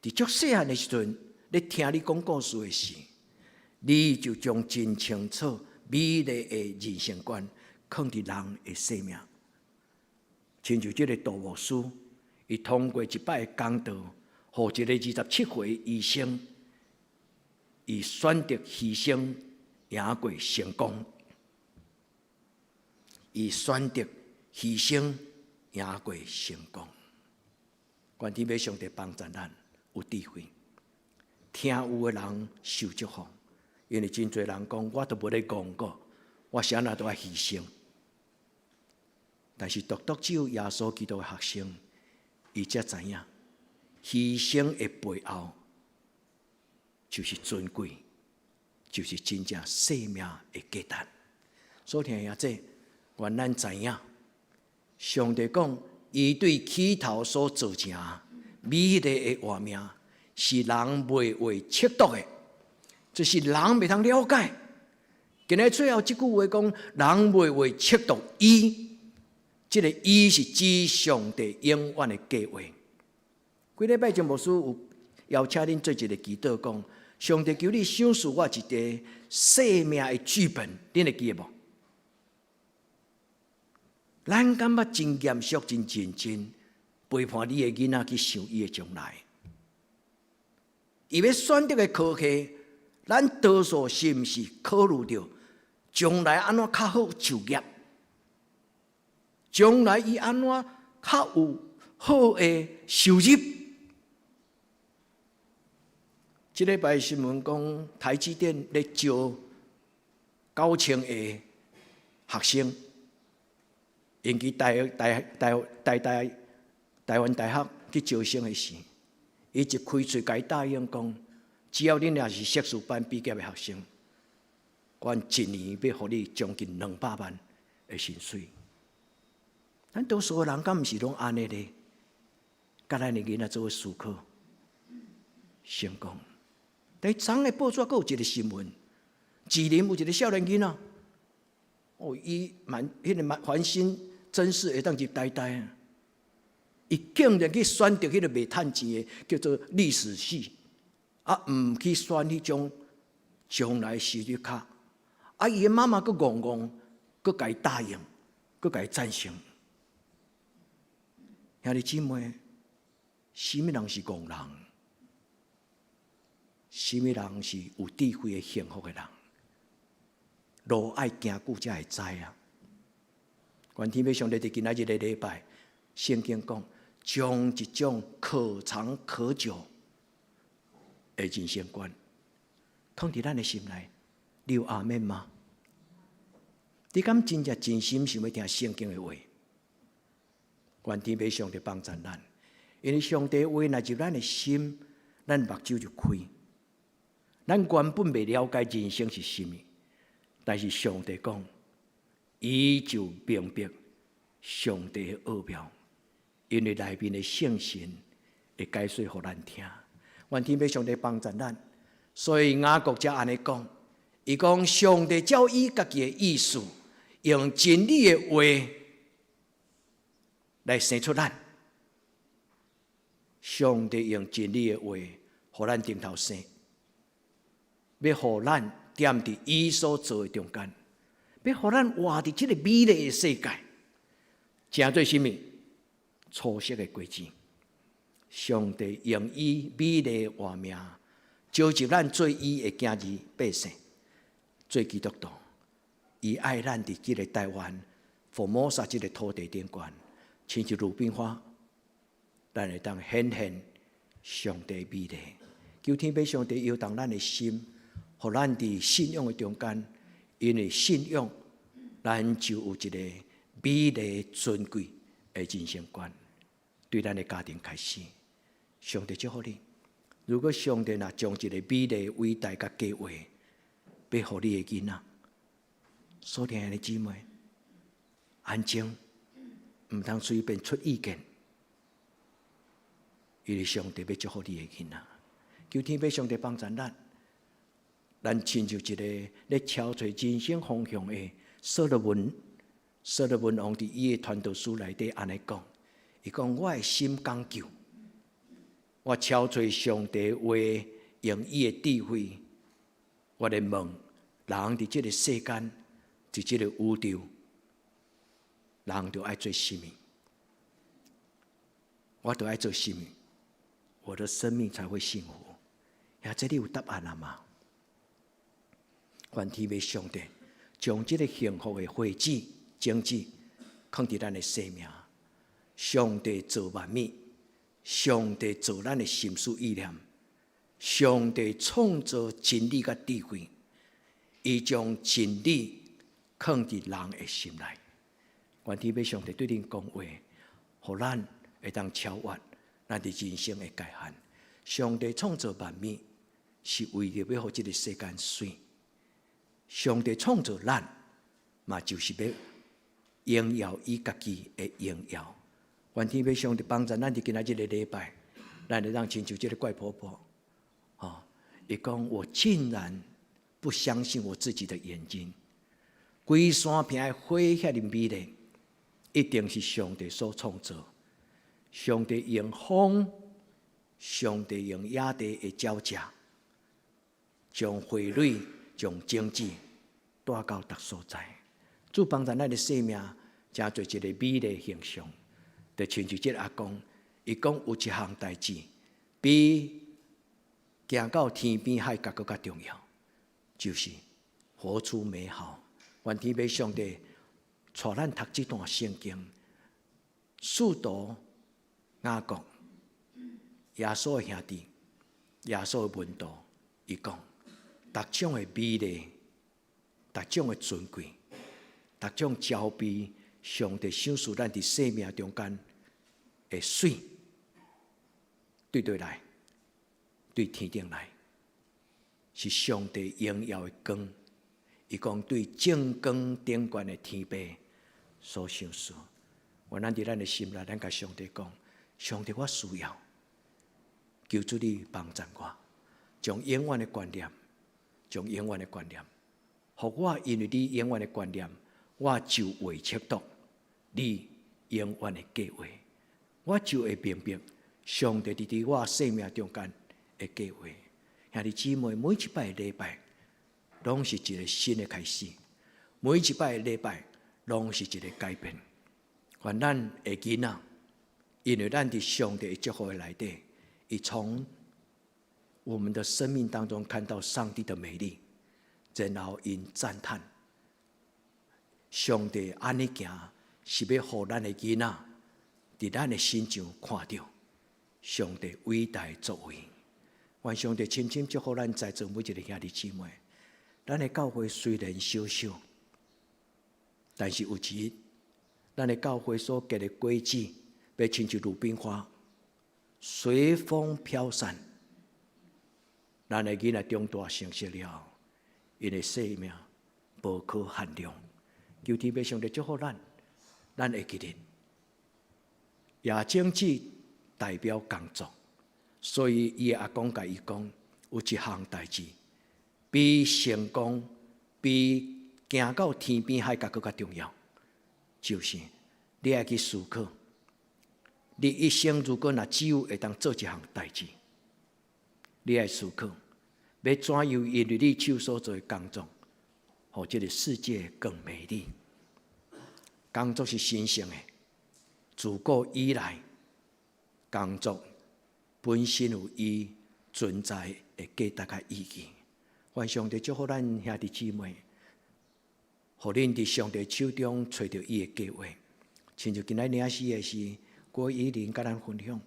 佇足細漢的時陣，咧聽你講故事的時，你就將真清楚美麗的人生觀囥佇人的生命。親像這个杜牧師，伊通過一擺的講道，予一个27歲醫生，伊選擇犧牲贏過成功。伊選擇犧牲贏過成功。願天父上帝幫助咱有智慧，聽有的人受祝福，因為真濟人講，我都無咧講過，我啥若都愛犧牲。但是獨獨只有耶穌基督的學生，伊才知影犧牲的背後就是尊貴，就是真正生命的價值。所以兄弟，願咱知影，上帝講，伊對起頭所造成美麗的畫面，是人袂會測度的，這是人袂通了解。今日最後這句話講，人袂為測度伊，這個伊是指上帝永遠的計劃。幾禮拜前牧師有邀請恁做一個祈禱，講上帝求你賞賜我一個生命的劇本，恁會記得無？咱感覺真嚴肅、真認真，陪伴你的囡仔去想伊的將來。伊欲選擇的科系，咱多數是毋是考慮著將來按怎較好就業？將來伊按怎較有好的收入？這禮拜新聞講，台積電咧招9000個學生，𪜶去台台台台大台灣大學去招生的時，伊一開喙共伊答應講，只要恁若是碩士班畢業的學生，阮一年欲予你將近200萬的薪水。咱多數的人敢毋是攏按呢咧？共咱的囡仔做伙思考成功。佇昨的報紙閣有一個新聞，士林有一個少年囡仔，哦，伊滿彼個滿繁星真是會當入台大啊！伊竟然去選擇彼個袂趁錢的，叫做歷史系，啊，毋去選彼種將來收入較。啊，伊的媽媽閣戇戇，閣共伊答應，閣共伊贊成。兄弟姊妹，啥物人是戇人？啥物人是有智慧的幸福的人？路愛行久才會知啊！願天父上帝佇今仔日的禮拜，聖經講，將一種可長可久的人生觀，放佇咱的心內，你有阿們嗎？你敢真正真心想欲聽聖經的話？願天父上帝幫助咱，因為上帝話若入咱的心，咱目睭就開。咱原本袂了解人生是啥物，但是上帝講，伊就明白上帝的奧妙，因為內面的聖神會解說予咱聽。願天父上帝幫助咱，所以雅各才按呢講，伊講上帝照伊家己的意思，用真理的話來生出咱。上帝用真理的話，予咱重頭生。欲予咱踮佇伊所造的中間，欲予咱活佇這個美麗的世界，成做啥物？初熟的果子。上帝用伊美麗的活命，召集咱做伊的囝兒百姓，做基督徒。伊愛咱佇這個台灣福摩薩這個土地頂懸，親像魯冰花，咱會當顯現上帝美麗。求天父上帝搖動咱的心。予咱佇信仰的中間，因為信仰，咱就有一個美麗尊貴的人生觀，對咱的家庭開始。上帝祝福你。如果上帝若將一個美麗偉大佮計劃，欲予你的囡仔，所聽的姊妹，安靜，毋通隨便出意見，因為上帝欲祝福你的囡仔。求天父上帝幫助咱。咱親像一個咧敲揣人生方向的所羅門，所羅門王佇伊的傳道書內底按呢講，伊講我的心講究，我敲揣上帝話，用伊的智慧，我咧問人佇這個世間，佇這個宇宙，人著愛做啥物？我著愛做啥物？我的生命才會幸福。遐這你有答案了嗎？願天父上帝將這個幸福的花子、種子，放佇咱的生命。上帝造萬物，上帝造咱的心思意念，上帝創造真理佮智慧，伊將真理放佇人的心內。願天父上帝對恁講話，予咱會當超越咱佇人生的界限。上帝創造萬物，是為著欲予這個世間媠。上帝創造咱，嘛就是欲榮耀伊家己的榮耀。願天父上帝幫助咱佇今仔這個禮拜，咱會當親像這個怪婆婆，吼，伊講我竟然不相信我自己的眼睛。規山坪的花遐爾美麗，一定是上帝所創造。上帝用風，上帝用野地的鳥食，將花蕊、將種子帶到逐所在。主幫助咱的生命，成做一個美麗形象。就親像這個阿公，伊講有一項代誌，比行到天邊海角閣較重要，就是活出美好。願天父上帝帶咱讀這段聖經，使徒雅各、耶穌的兄弟、耶穌的門徒，伊講，逐種的美麗、逐種的尊貴、逐種招備上帝賞賜咱佇生命中間的媠，對佗來？對天頂來，是上帝榮耀的光。伊講對眾光頂懸的天父所賞賜。願咱佇咱的心內，咱共上帝講：上帝，我需要，求主你幫助我，將永遠的觀念，將永遠的觀念，予我因為你永遠的觀念，我就會測度你永遠的計劃，我就會明白上帝佇我生命中間的計劃。兄弟姊妹，每一擺禮拜，攏是一個新的開始，每一擺禮拜，攏是一個改變。願咱的囡仔，因為咱佇上帝的祝福的內底，伊從我們的生命當中看到上帝的美麗，然後𪜶讚嘆上帝按呢行，是欲予咱的囡仔佇咱的身上看著上帝偉大的作為。願上帝深深祝福咱在座每一個兄弟姊妹。咱的教會雖然小小，但是有一日，咱的教會所結的果子，欲親像魯冰花，隨風飄散。咱的囡仔長大成熟了，𪜶的生命無可限量。求天父上帝祝福咱，咱會記得，野種子代表工作，所以伊的阿公共伊講，有一項代誌，比成功、比行到天邊海角閣較重要，就是你愛去思考，你一生如果若只有會當做一項代誌，你愛思考，欲怎樣因為你手所做的工作，予這個世界更美麗。工作是神聖的，自古以來，工作本身有伊存在的價值佮意義。願上帝祝福咱兄弟姊妹，予恁佇上帝手中揣著伊的計劃。親像今仔領詩的是郭依林，佮咱分享，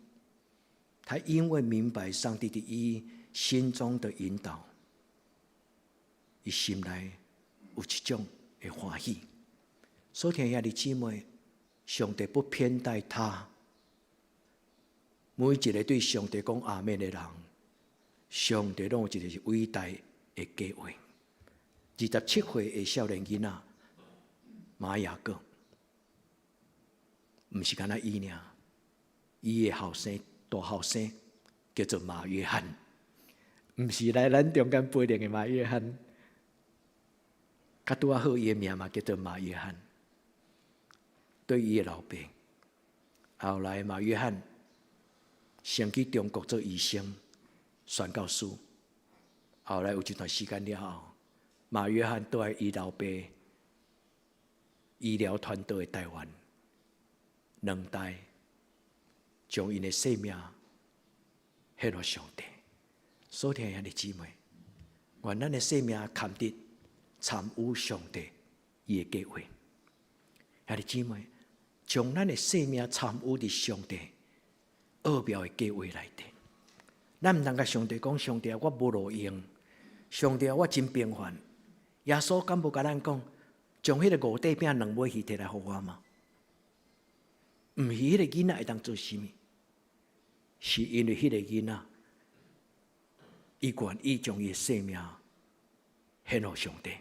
他因為明白上帝佇伊心中的引導，伊心內有一種的歡喜。所聽兄弟姊妹，上帝不偏待他，每一個對上帝講阿們的人，上帝攏有一個偉大的計劃。27歲的少年囡仔馬雅各，毋是干焦伊爾，伊的後生大後生叫做馬約翰，毋是來咱中間陪練的馬約翰，較拄仔好伊的名嘛叫做馬約翰。對伊的老爸，後來馬約翰先去中國做醫生、宣教師。後來有一段時間了後，馬約翰蹛伊老爸醫療團隊的台灣，兩代將𪜶的生命獻予上帝。所聽兄弟姊妹，願咱的生命堪得參與上帝伊的計劃。兄弟姊妹，將咱的生命參與佇上帝奧妙的計劃內底。咱毋通共上帝講：上帝啊，我無路用；上帝啊，我真平凡。耶穌敢無共咱講，將彼個五塊餅兩尾魚提來予我嗎？毋是彼個囡仔會當做啥物，是因為彼個囡仔，伊願意將伊的生命獻予上帝。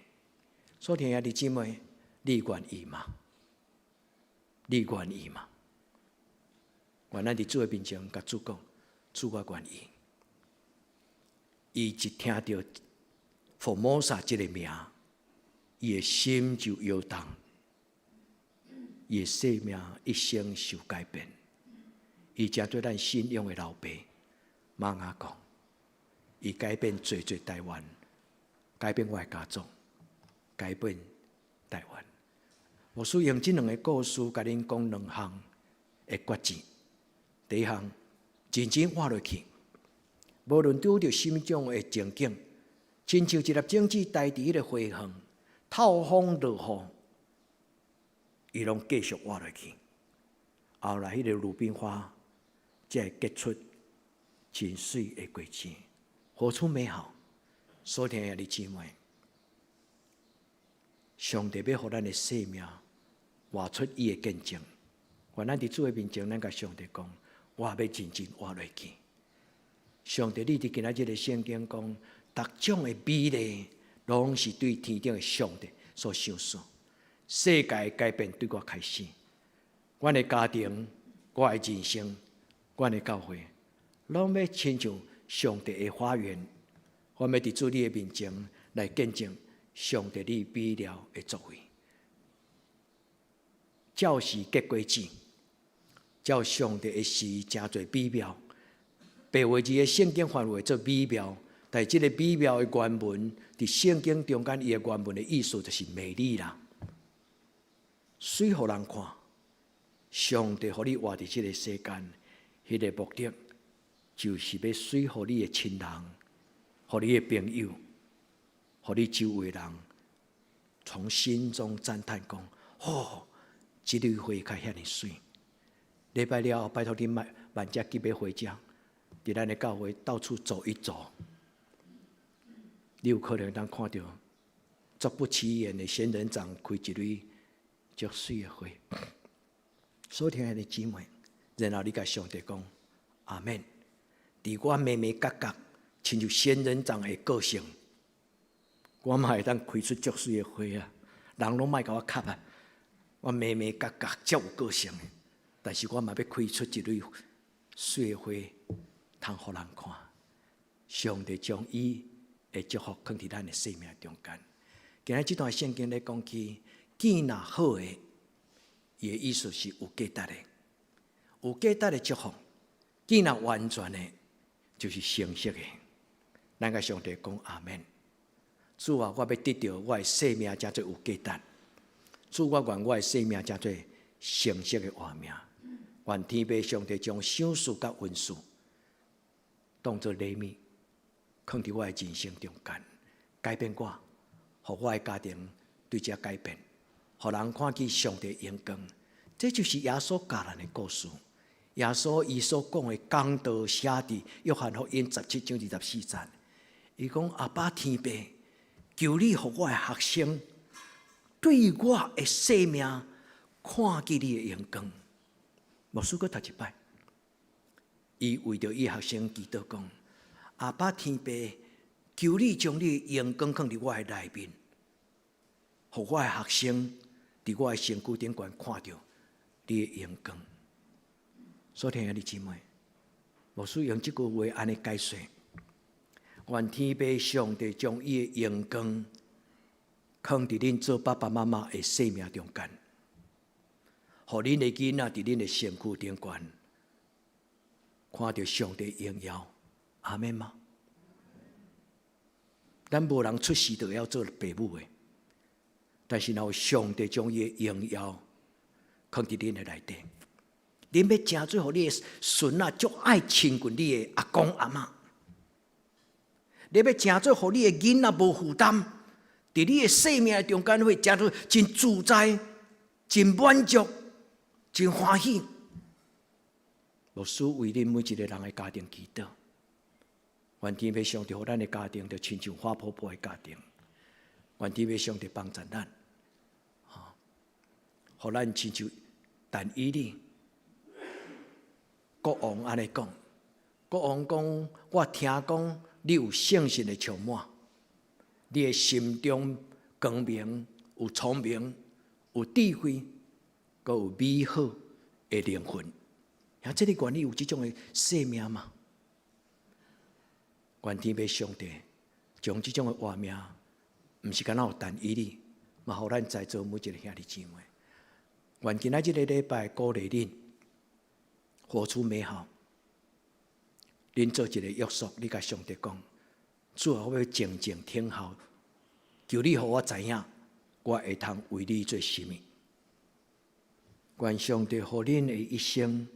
所以，兄弟姊妹，你願意嗎？你願意嗎？願咱佇主的面前，共主講：主，我願意。伊一聽著 Formosa 這个名，伊的心就搖動，伊的生命一生受改變。伊成做咱信仰的老爸馬雅講，伊改變濟濟台灣，改變我的家族，改變台灣。牧師用這兩个故事，共恁講兩項的決志。第一項，認真活落去，無論拄著啥物種的情景，親像一粒種子栽佇彼个花園，透風落雨，伊攏繼續活落去。後來，彼个魯冰花才會結出真媠的果子，活出美好。所聽的兄弟姊妹，上帝欲予咱的生命活出伊的見證。願咱佇主的面前，咱共上帝講：我欲認真活落去。上帝，你佇今仔日的聖經講，逐種的美麗，攏是對天頂的上帝所賞賜。世界的改變對我開始，阮的家庭、我的人生、阮的教會，攏欲親像上帝的花園。我欲佇主你的面前來見證上帝你美妙的作為。照時結果子，照上帝的時誠濟美妙。白話字的聖經翻譯做美妙，但是這个美妙的原文，佇聖經中間，伊的原文的意思就是美麗啦。媠予人看，上帝予你活佇這个世間，彼个目的就是欲媠予你的親人，予你的朋友，予你周圍人，從心中讚嘆講：哦，這蕊花開遐爾媠。禮拜了後，拜託恁莫慢才急欲回家，佇咱的教會到處走一走，你有可能當看著足不起眼的仙人掌開一蕊足媠的花。所聽的姊妹，然後你共上帝講：阿們。佇我眉眉角角，親像仙人掌的個性，我嘛會當開出足媠的花啊！人攏莫共我磕啊！我眉眉角角足有個性的，但是我嘛欲開出一蕊媠的花，通予人看。上帝將伊的祝福囥佇咱的生命中間。今日這段聖經咧講起，見若好的，伊的意思是有價值的，有價值的祝福。見若完全的，就是成熟的。咱共上帝講阿們。主啊，我欲得著我的生命，成做有價值。主，我願我的生命成做成熟的活命。願天父上帝將賞賜佮恩賜當做禮物，囥佇我的人生中間，改變我，予我的家庭對這改變，予人看見上帝榮光。這就是耶穌教咱的故事。耶穌伊所講的講道寫佇約翰福音17章24節，伊講阿爸天父，求你予我的學生對我的生命看見你的榮光。牧師閣讀一擺，伊為著伊學生祈禱講：阿爸天父，求你將你的榮光囥佇我的內面，予我的學生佇我的身軀頂懸看著你的榮光。所聽的弟姊妹，牧師用這句話按呢解說：願天父上帝將伊的榮光囥佇恁做爸爸媽媽的生命中間，予恁的囡仔佇恁的身軀頂懸看著上帝榮耀，阿們嗎？咱無人出世就會曉做爸母的，但是若有上帝將伊的榮耀囥佇恁的內底，恁欲成做予你的孫仔足愛親近你的阿公阿嬤，你欲成做予你的囡仔無負擔，佇你的生命中間會成做真自在、真滿足、真歡喜。牧師為恁每一个人的家庭祈禱，願天父上帝予咱的家庭，就親像花婆婆的家庭。願天父上帝幫助咱，予咱親像但以理國王按呢講，國王講，我聽講你有聖神的充滿，你的心中光明，有聰明，有智慧，閣有美好的靈魂。啊，這个願你有這種的生命嗎？願天父上帝將將這種的活命，毋是干焦予但以理，嘛予咱在座每一个兄弟姊妹。願今仔這个禮拜鼓勵恁，活出美好。恁做一个約束，你共上帝講：主啊，我欲靜靜聽候，求你予我知影，我會通為你做啥物。願上帝予恁的一生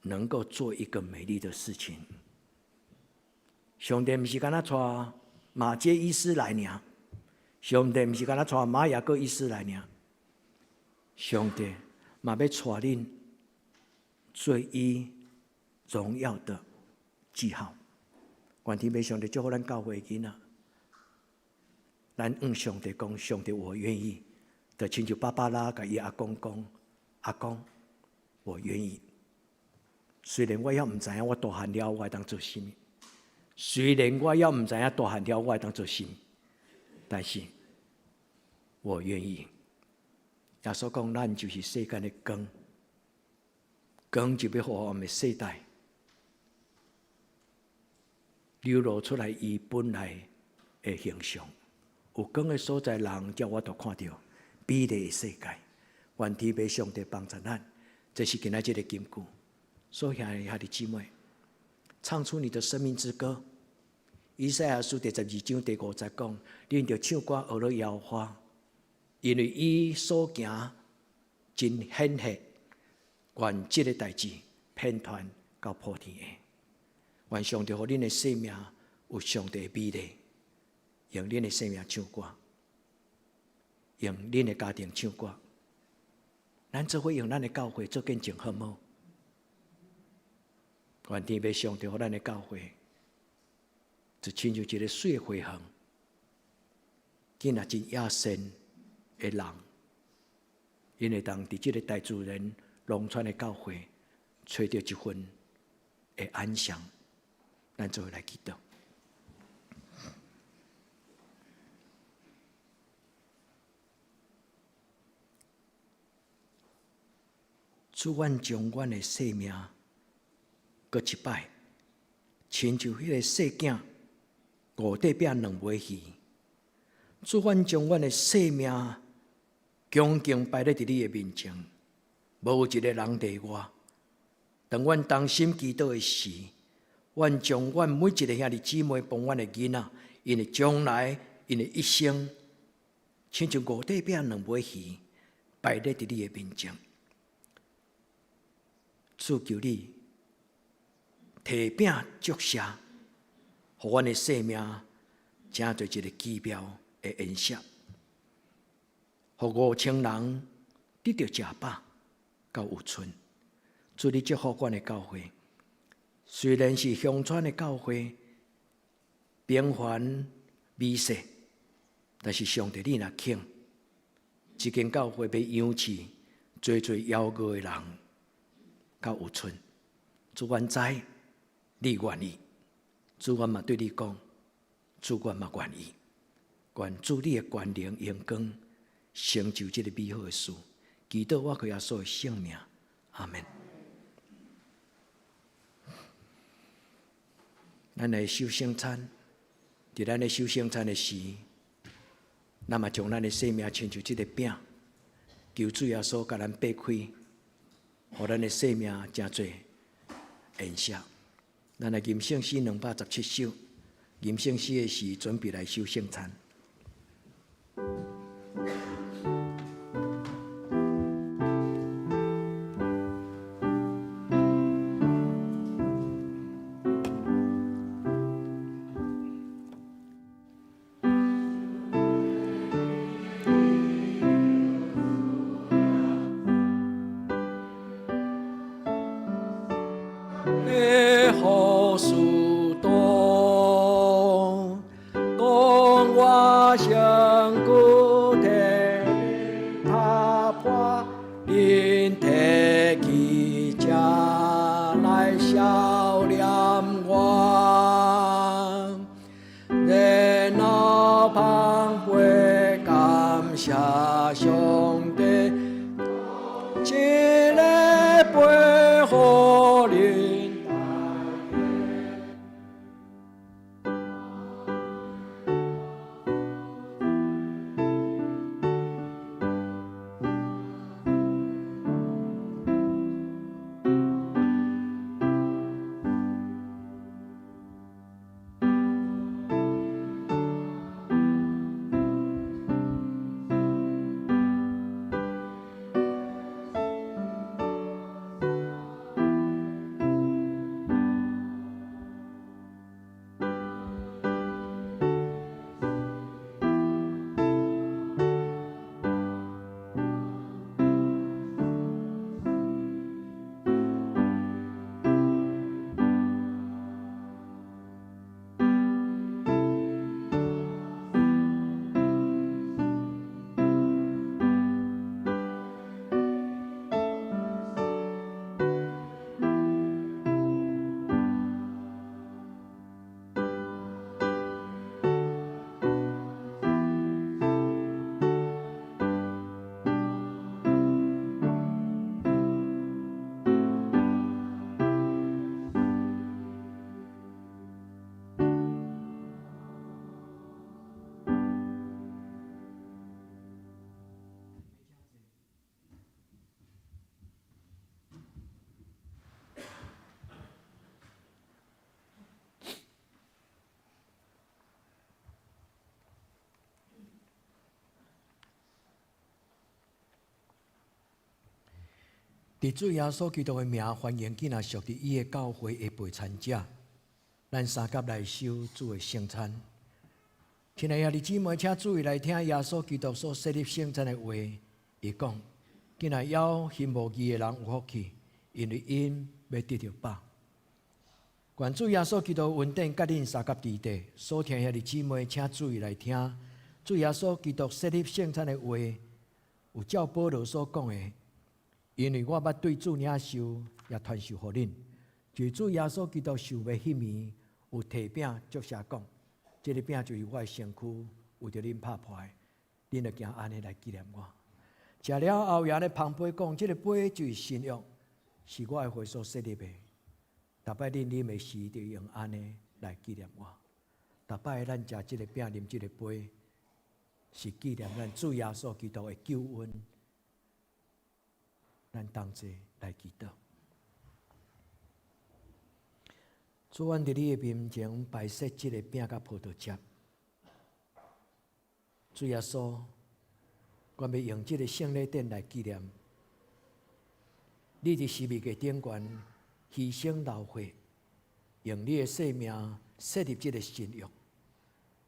能夠做一個美麗的事情。上帝毋是干焦帶馬偕醫師來爾，上帝毋是干焦帶馬雅各醫師來爾，上帝嘛欲帶恁做伊榮耀的記號。願天父上帝祝福咱教會的囡仔，咱向上帝講：上帝，我願意。就親像芭芭拉共伊阿公講：阿公，我願意。雖然我猶毋知影我大漢了我會當做啥物，雖然我猶毋知影大漢了我會當做啥物，但是我願意。耶穌講，咱就是世間的光，光就欲予黑暗的世代流露出來伊本來的形象。有光的所在，人才有法度看著美麗的世界。願天父上帝幫助咱，這是今仔這个金句。所以兄弟姊妹，唱出你的生命之歌。以賽亞書第12章第五節講：恁著唱歌呵咾耶和華，因為伊所行真顯赫，願這个代誌遍傳到普天下。願上帝予恁的生命有上帝的美麗，用恁的生命唱歌，用恁的家庭唱歌。咱做伙用咱的教會做見證，好無？願天父上帝予咱的教會，就親像一个媠的花園，見若真野生的人，𪜶會當佇這个大自然農村的教會，揣著一份的安詳。咱做伙來祈禱。主，阮將阮的生命閣一擺，親像彼个細囝五塊餅兩尾魚。主，阮將阮的生命恭敬擺咧佇你的面前，無一个人例外。當阮同心祈禱的時，阮將阮每一个兄弟姊妹幫阮的囡仔，𪜶的將來，𪜶的一生，親像五塊餅兩尾魚，擺咧佇你的面前。主求你提餅祝謝，予阮的生命成做一个奇妙的筵席，予5000人得著食飽，到有賰。主你祝福阮的教會，雖然是鄉村的教會，平凡微細，但是上帝你若肯，這間教會欲養飼濟濟枵餓的人，到有賰。主阮知你願意，主阮嘛對你講，主阮嘛願意。願主你的權能榮光，成就這个美好的事。祈禱我靠耶穌的聖名，阿們。咱來守聖餐，佇咱咧守聖餐的時，咱嘛將咱的生命親像這个餅，求主耶穌共咱擘開，予咱的生命成做筵席。咱來吟聖詩217首，吟聖詩的時，準備來守聖餐。何事多？講我身軀體拍破，恁提起這來孝念我，然後捧杯感謝上帝，這个杯予恁。佇主耶穌基督的名，歡迎囝仔屬佇伊的教會的陪餐者，咱相佮來受主的聖餐。親愛的兄弟姊妹，請注意來聽耶穌基督所設立聖餐的話。伊講：囝仔枵行無義的人有福氣，因為𪜶欲得著飽。願主耶穌基督恩典佮恁相佮佇底。所聽兄弟姊妹，請注意來聽主耶穌基督設立聖餐的話，有照保羅所講的。因為我捌對主領受，也傳授予恁，就是主耶穌基督受賣彼暝，有提餅祝謝講：這个餅就是我的身軀，為著恁拍破的，恁著行按呢來紀念我。食了後，也按呢捧杯講：這个杯就是新約，是我的血所設立的。逐擺恁啉的時，就用按呢來紀念我。逐擺咱食這个餅、啉這个杯，是紀念咱主耶穌基督的救恩。咱同齊來祈禱。主，阮佇你的面前擺設這個餅佮葡萄汁。主耶穌，阮欲用這个聖禮典來紀念你佇十字架頂懸犧牲流血，用你的生命設立這个新約。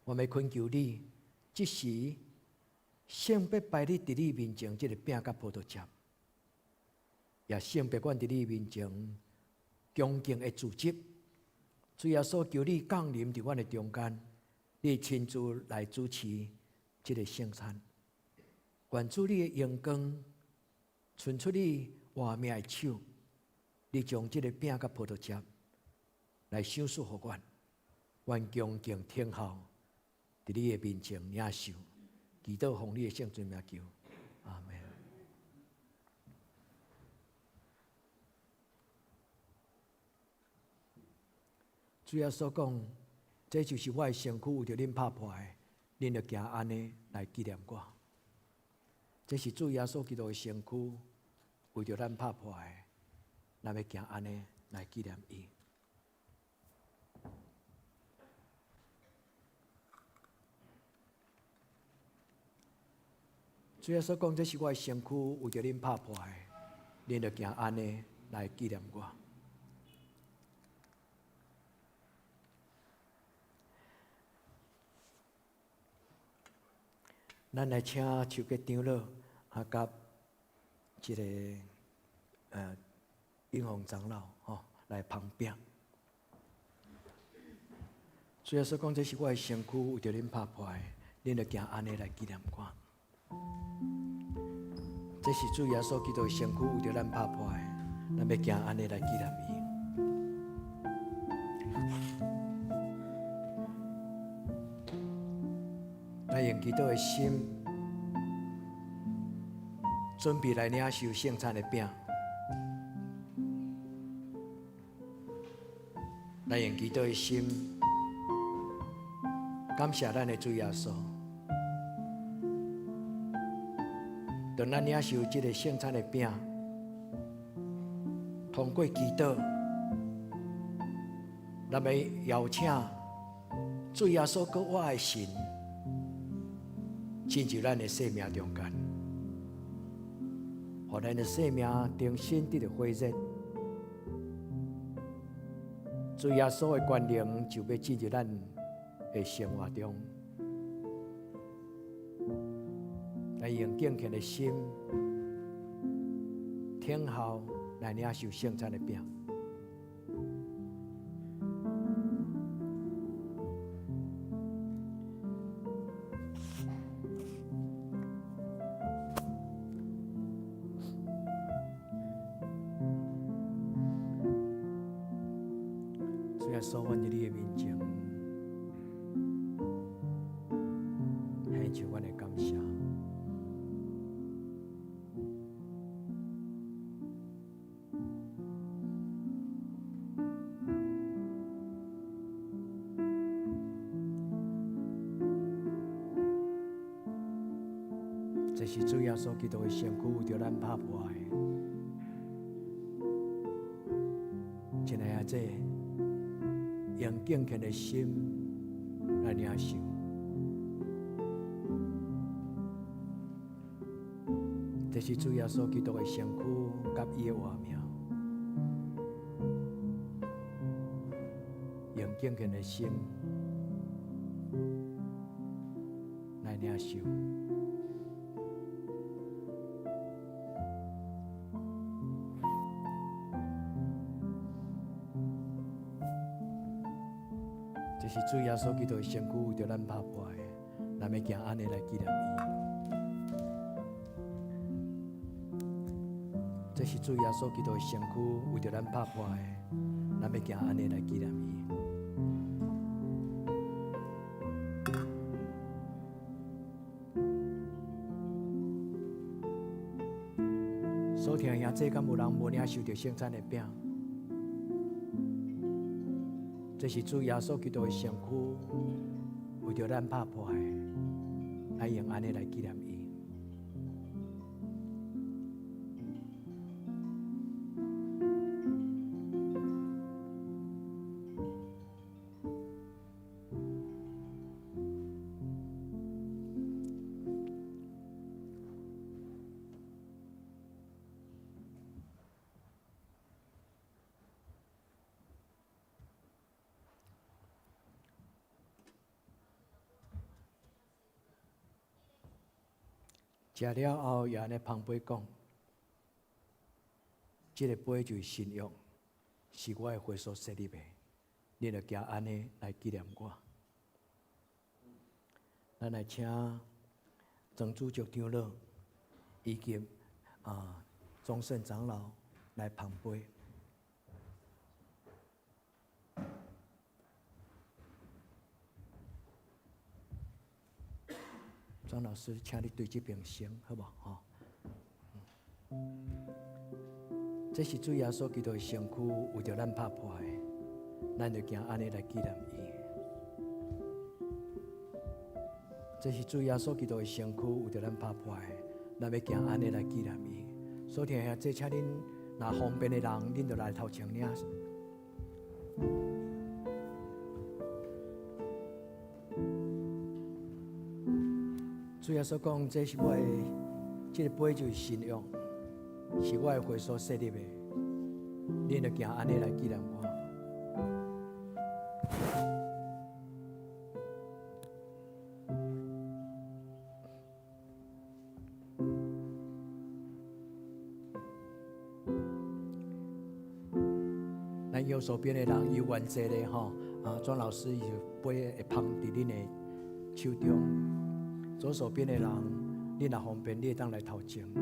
我欲懇求你，這時聖別擺佇你面前這个餅佮葡萄汁。也聖別阮佇你面前恭敬的組織，主耶穌求你降臨佇阮的中間，你親自來主持這个聖餐。願主你的榮光，伸出你活命的手，你將這个餅佮葡萄汁來賞賜予阮，阮恭敬聽候，佇你的面前領受，祈禱奉你的聖尊名求，阿們。主耶穌講：這就是我的身軀，為著恁拍破的，恁著行按呢來紀念我。這是主耶穌基督的身軀，為著咱拍破的，咱欲行按呢來紀念伊。主耶穌講：這是我的身軀，為著恁拍破的，恁著行按呢來紀念我。咱來請手結長老啊，佮這个英宏長老吼來捧餅。主耶穌講：這是我的身軀，為著恁拍破的，恁著行按呢來紀念我。這是主耶穌基督的身軀，為著咱拍破的，咱欲行按呢來紀念伊。咱用祈禱的心，準備來領受聖餐的餅。咱用祈禱的心，感謝咱的主耶穌。當咱領受這个聖餐的餅，通過祈禱，咱欲邀請主耶穌閣我的神進入咱的生命中間，予咱的生命重新得著火熱。主耶穌的權能就欲進入咱的生活中，來用敬虔的心，聽候來領受聖餐的餅。主耶穌，阮佇你的面前，獻上阮的感謝。這是主耶穌基督的身軀，為著咱拍破的。親愛的，這用敬虔的心來領受。這是主耶穌基督的身軀，佮伊的活命，用敬虔的心来领受。这是主耶穌基督的身軀，為著咱拍破的，咱欲行按呢來紀念伊。這是主耶穌基督的身軀，為著咱拍破的，咱欲行按呢來紀念伊。所聽兄弟，敢有人無領受著聖餐的餅？這是主耶穌基督的身軀，為著咱拍破的，咱用按呢來紀念伊。食了後，也按呢捧杯講：這个杯就是新約，是我的血所設立的，恁著行按呢來紀念我。咱來請曾主席長老以及宗聖長老來捧杯。莊老師，請你對這邊先，好無？吼，這是主耶穌基督的身軀，為著咱拍破的，咱就行按呢來紀念伊。這是主耶穌基督的身軀，為著咱拍破的，咱欲行按呢來紀念伊。所以，兄弟，請恁若方便的人，恁就來頭前領。主耶穌講：這是我的，這个杯就是新約，是我的血所設立的。恁著行按呢來紀念我。咱右手邊的人有願坐的吼，莊老師伊就杯會捧佇恁的手中。左手邊的人，你若方便，你會當來頭前。吼，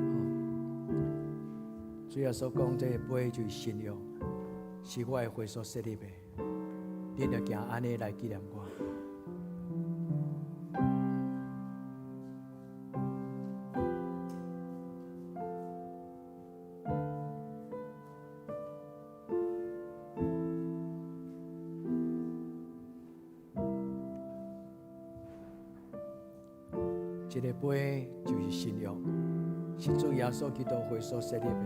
主耶穌講，這个杯就是新約，是我的血所設立的，恁著行按呢來紀念我。這个杯就是新約，是主耶穌基督血所設立的，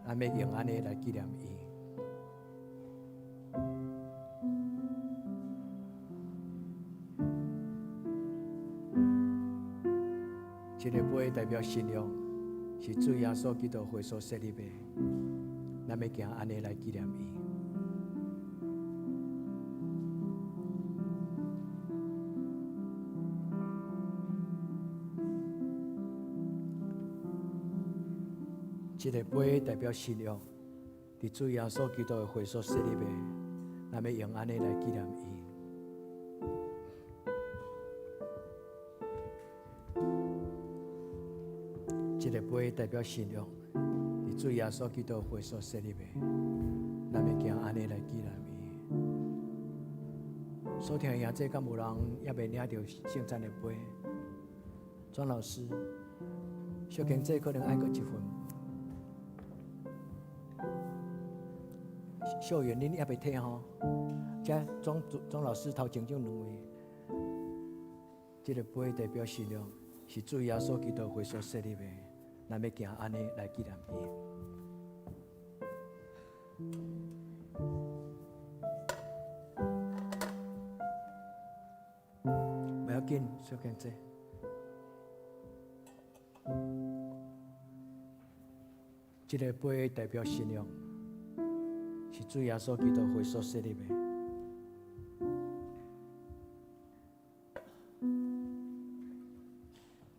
咱欲用按呢來紀念伊。這个杯代表新約，是主耶穌基督血所設立的，咱欲行按呢來紀念伊。這个杯代表新約，佇主耶穌基督的血所設立的，咱欲用按呢來紀念伊。這个杯代表新約，佇主耶穌基督的血所設立的，咱欲行按呢來紀念伊。所聽的這敢有人猶未領著聖餐的杯？莊老師，小經濟可能愛閣一份。秀媛，恁猶未退吼？遮莊莊老師頭前種兩位，這个杯代表新約，是主耶穌基督血所設立的，咱欲行按呢來紀念伊。無要緊，小經濟。這个杯代表新約，是主耶穌基督血所設立的。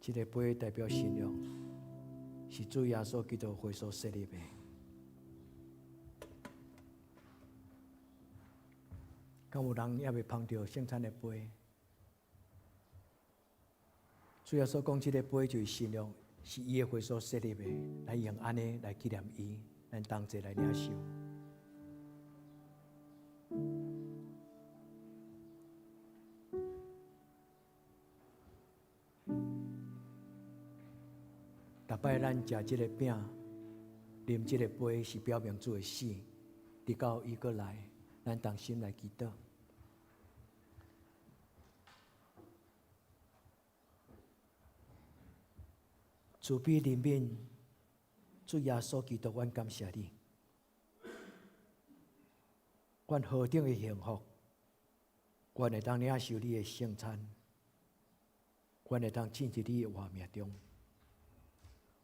這个杯代表新約，是主耶穌基督血所設立的。敢有人猶未碰著聖餐的杯？主耶穌講，這个杯就是新約，是伊的血所設立的，來用按呢來紀念伊，咱同齊來領受。逐擺咱食這个餅，啉這个杯，是表明主的死，直到伊閣來，咱同心來祈禱。慈悲憐憫，主耶穌基督，阮感謝你。阮何等的幸福，阮會當領受你的聖餐，阮會當進入你的活命中，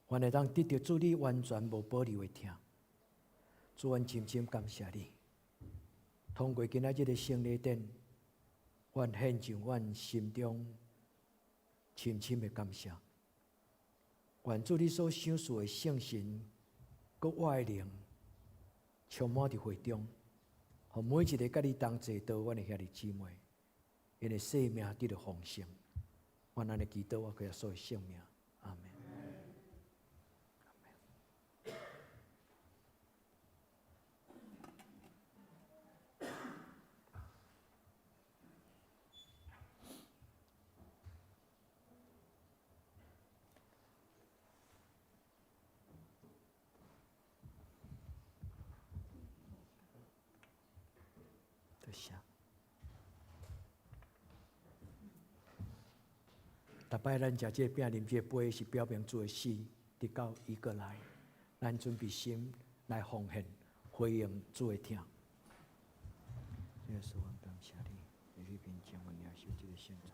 阮會當得著主你完全無保留的疼。主，阮深深感謝你。通過今仔日的聖禮典，阮獻上阮心中深深的感謝。願主你所賞賜的聖神，閣我的靈，充滿佇會中，予每一个佮你同齊禱阮的兄弟姊妹，𪜶的生命得著豐盛。阮按呢祈禱，我靠耶穌的聖名，阿們。阿們。多謝。逐擺咱食這个餅、啉這个杯，是表明主的死，直到伊閣來，咱準備心來奉獻，回應主的疼。耶穌，阮感謝你，佇你面前，阮領受這个聖餐。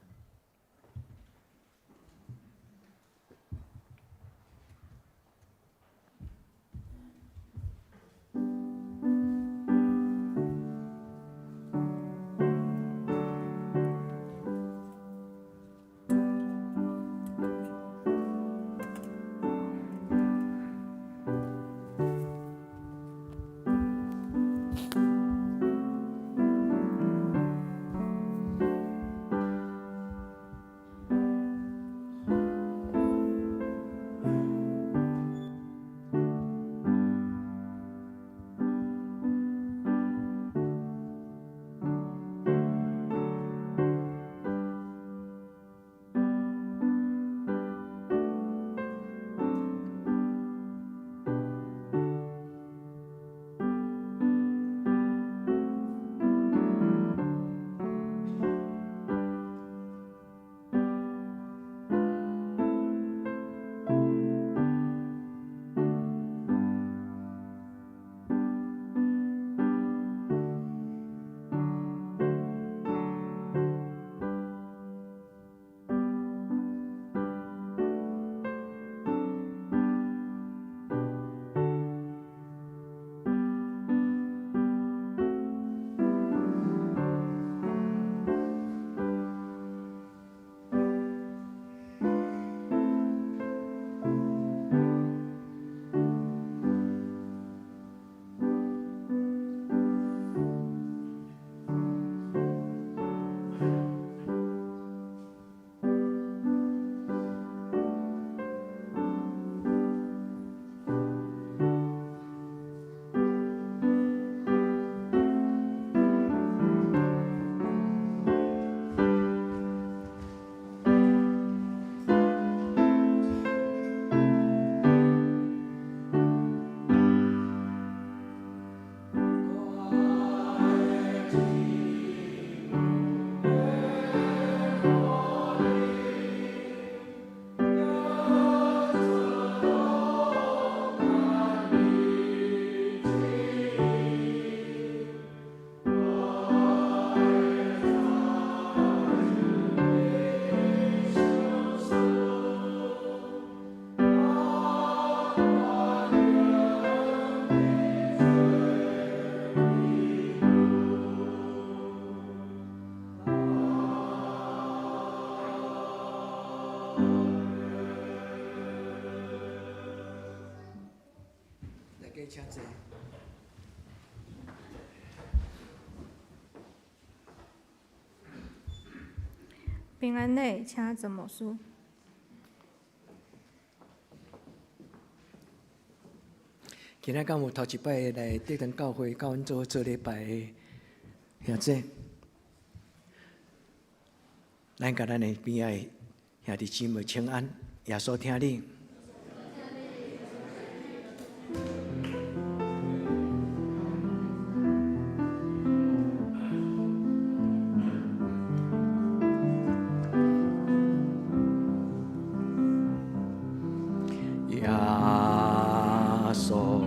請坐。平安禮，請曾牧師。今仔敢有頭一擺來德堂教會，佮阮做做禮拜的兄姊，咱共咱的邊仔的兄弟姊妹請安，耶穌疼你。耶穌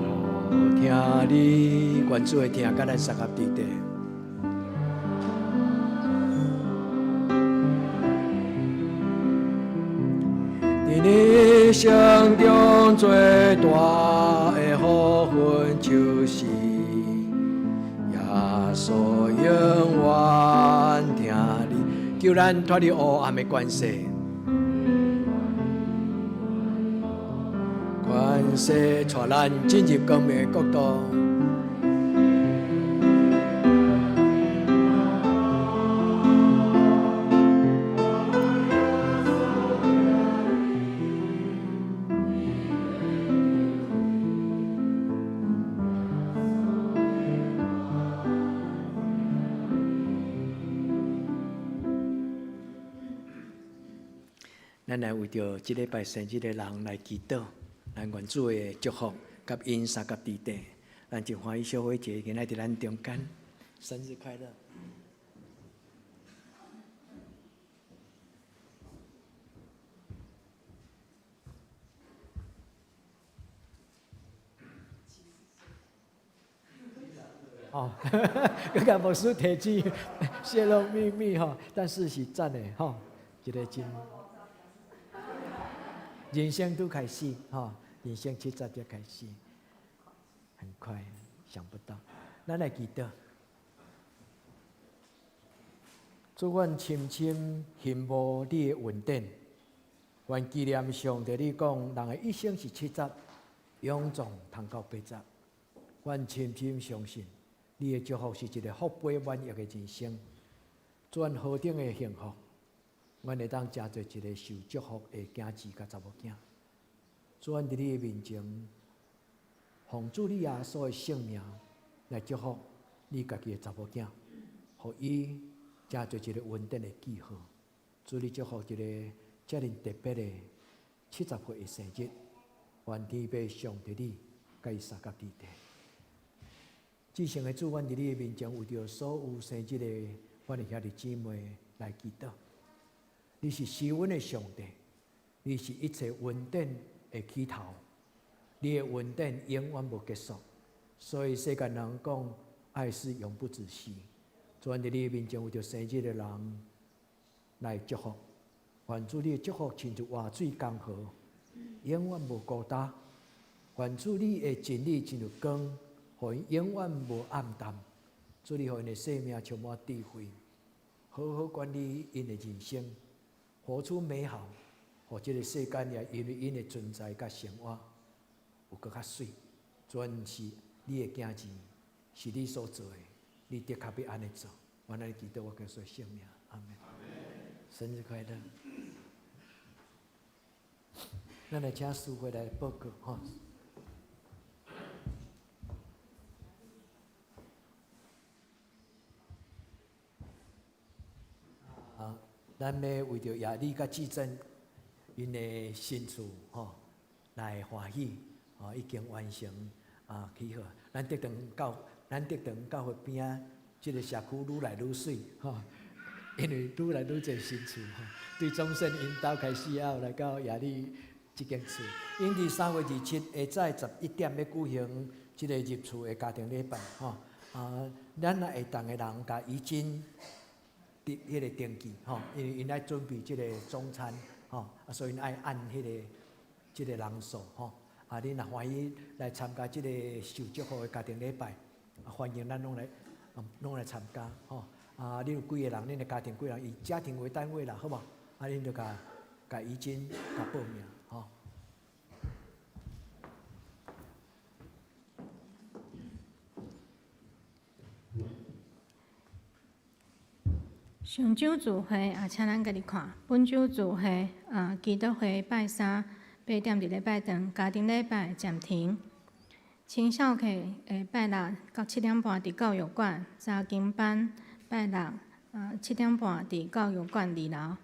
疼你，願主的疼佮咱相合佇底。佇你生中最大的福分，就是耶穌永遠疼你，救咱脫離黑暗的權勢，權勢帶咱進入光明的國度。咱來為著這禮拜生日的人來祈禱，咱願主的祝福佮𪜶相佮佇底。咱真歡喜小慧姐今仔佇咱中間，生日快樂！哦，閣共牧師提起洩露秘密吼，但是是真的吼，一個真人生拄開始吼，人生70才開始，很快，想不到。咱來祈禱，主，阮深深羨慕你的恩典，願紀念上帝你講，人的一生是70，勇壯通到80。阮深深相信，你的祝福是一個福杯滿溢的人生。主，阮何等的幸福！阮會當成做一個受祝福的囝兒佮查某囝。主，阮佇你的面前，奉主你耶穌的聖名來祝福你家己的查某囝，予伊成做一個恩典的記號。主，你祝福一個遮爾特別的70歲的生日，願天父上帝你佮伊相佮佇底。至聖的主，阮佇你的面前，為著所有生日的阮的兄弟姊妹來祈禱。你是施恩的上帝，你是一切恩典的起頭，你的恩典永遠無結束。所以世間人講，愛是永不止息。主，阮佇你的面前，為著生日的人來祝福，願主你的祝福親像活水江河，永遠無孤單。願主你的真理親像光，予𪜶永遠無暗淡。主你予𪜶的生命充滿智慧，好好管理𪜶的人生，活出美好，予這个世間也因為𪜶的存在佮生活有閣較媠。全是你的囝兒，是你所做的，你的確欲按呢做。阮按呢祈禱，我耶穌聖名，阿們。生日快樂！咱來請師會來報告，吼。啊，咱欲為著亞利佮志珍𪜶的新厝吼來歡喜，吼已經完成啊起好。咱德堂教，咱德堂教會邊仔這个社區愈來愈媠吼，因為愈來愈濟新厝吼。對鍾勝𪜶兜開始後，來到亞利這間厝，𪜶佇3月27下早11點欲舉行這个入厝的家庭禮拜吼。啊，咱若會當的人，共已經佇彼个登記吼，因為𪜶愛準備這个中餐吼，啊，所以𪜶愛按彼个這个人數吼。啊，恁若歡喜來參加這个受祝福的家庭禮拜，啊，歡迎咱攏來，攏來參加吼。啊，你有幾个人，恁的家庭幾个人，以家庭為單位啦，好無？啊，恁就共共已經共報名吼。上週聚會啊，請咱家己看。本週聚會啊，祈禱會拜三8點佇禮拜堂，家庭禮拜暫停。青少課拜六到7點半佇教育館，查經班拜六啊7點半佇教育館二樓。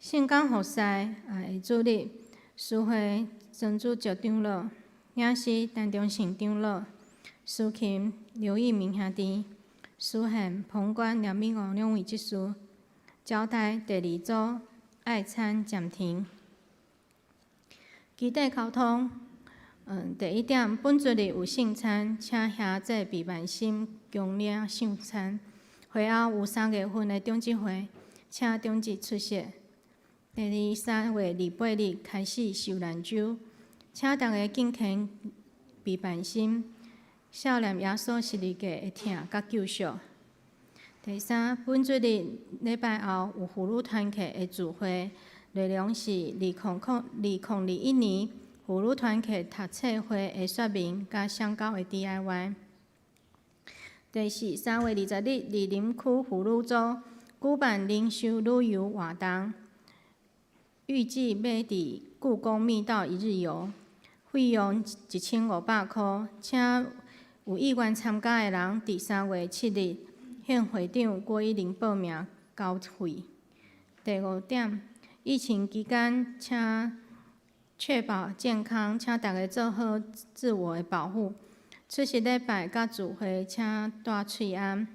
聖工服侍啊，的主日，司會曾主席長老，影師陳中信長老，司琴劉義明兄弟，司憲彭冠、廖敏娥兩位執事，招待第二組愛餐暫停。基地溝通，第一點，本主日有聖餐，請兄姊備萬心恭領聖餐。會後有3月份的長執會，請長執出席。第二，3月28日開始受難週，請大家敬虔備萬心，數念耶穌十字架的疼佮救贖。第三，本主日禮拜後有婦女團契的聚會，內容是2021年婦女團契讀冊會的說明佮雙交的 DIY。第四，3月20日，貳林區婦女組舉辦靈修旅遊活動，預計欲佇故宮密道一日遊，費用1500箍，請有意願參加的人，佇3月7日向會長郭一玲報名交費。第五點，疫情期間，請確保健康，請大家做好自我的保護。出席禮拜佮聚會，請戴喙罨。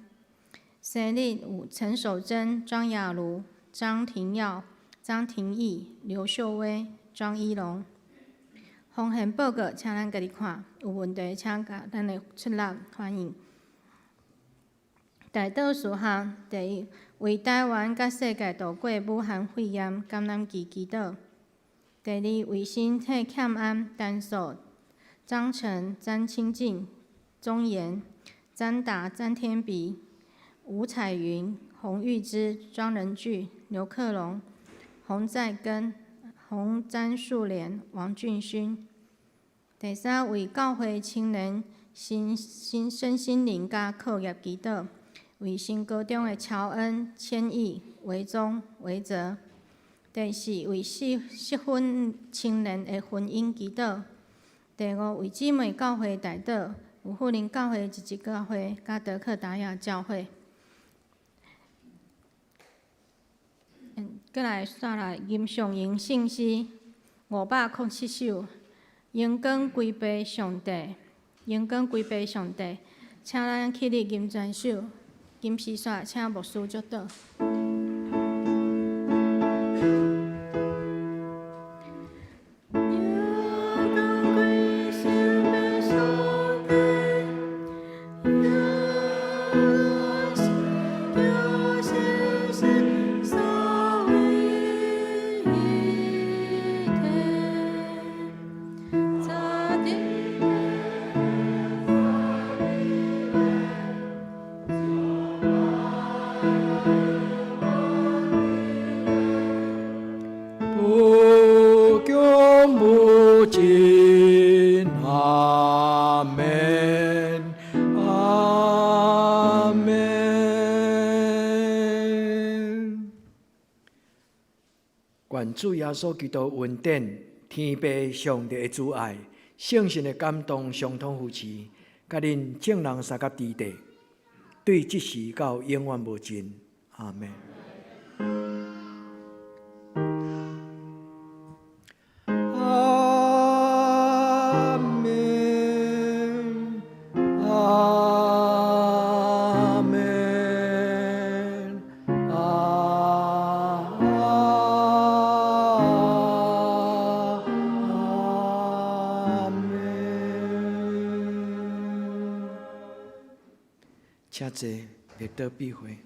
生日有陳守貞、張雅茹、張廷耀、張廷義、劉秀威、張一龍。風險報告，請咱家己看，有問題請共咱的出納反映。代禱事項：第一，為台灣佮世界度過武漢肺炎感染期祈禱；第二，為身體欠安、陳素、張成、詹清靜、鍾岩、詹達、詹天比、吳彩雲、洪玉芝、莊仁巨、劉克龍、洪在根、洪詹樹蓮、王俊勳。第三，為教會青年身心靈佮課業祈禱，為新高中的喬恩、千億、維宗、維澤。第四，為適婚青年的婚姻祈禱。第五，為姊妹教會代禱，有富林教會、一一教會、佮德克達亞教會。閣來煞來吟誦吟聖詩507首，榮光歸父上帝，榮光歸父上帝，請咱起立吟全首，金絲煞請牧師祝禱。無窮無盡，阿門，阿門。願主耶穌基督恩典、天父上帝的慈愛、聖神的感動、相通扶持，佮恁眾人相佮佇地，對這時到永遠無盡。阿門。阿門，阿門，阿門。請坐，列倒閉會。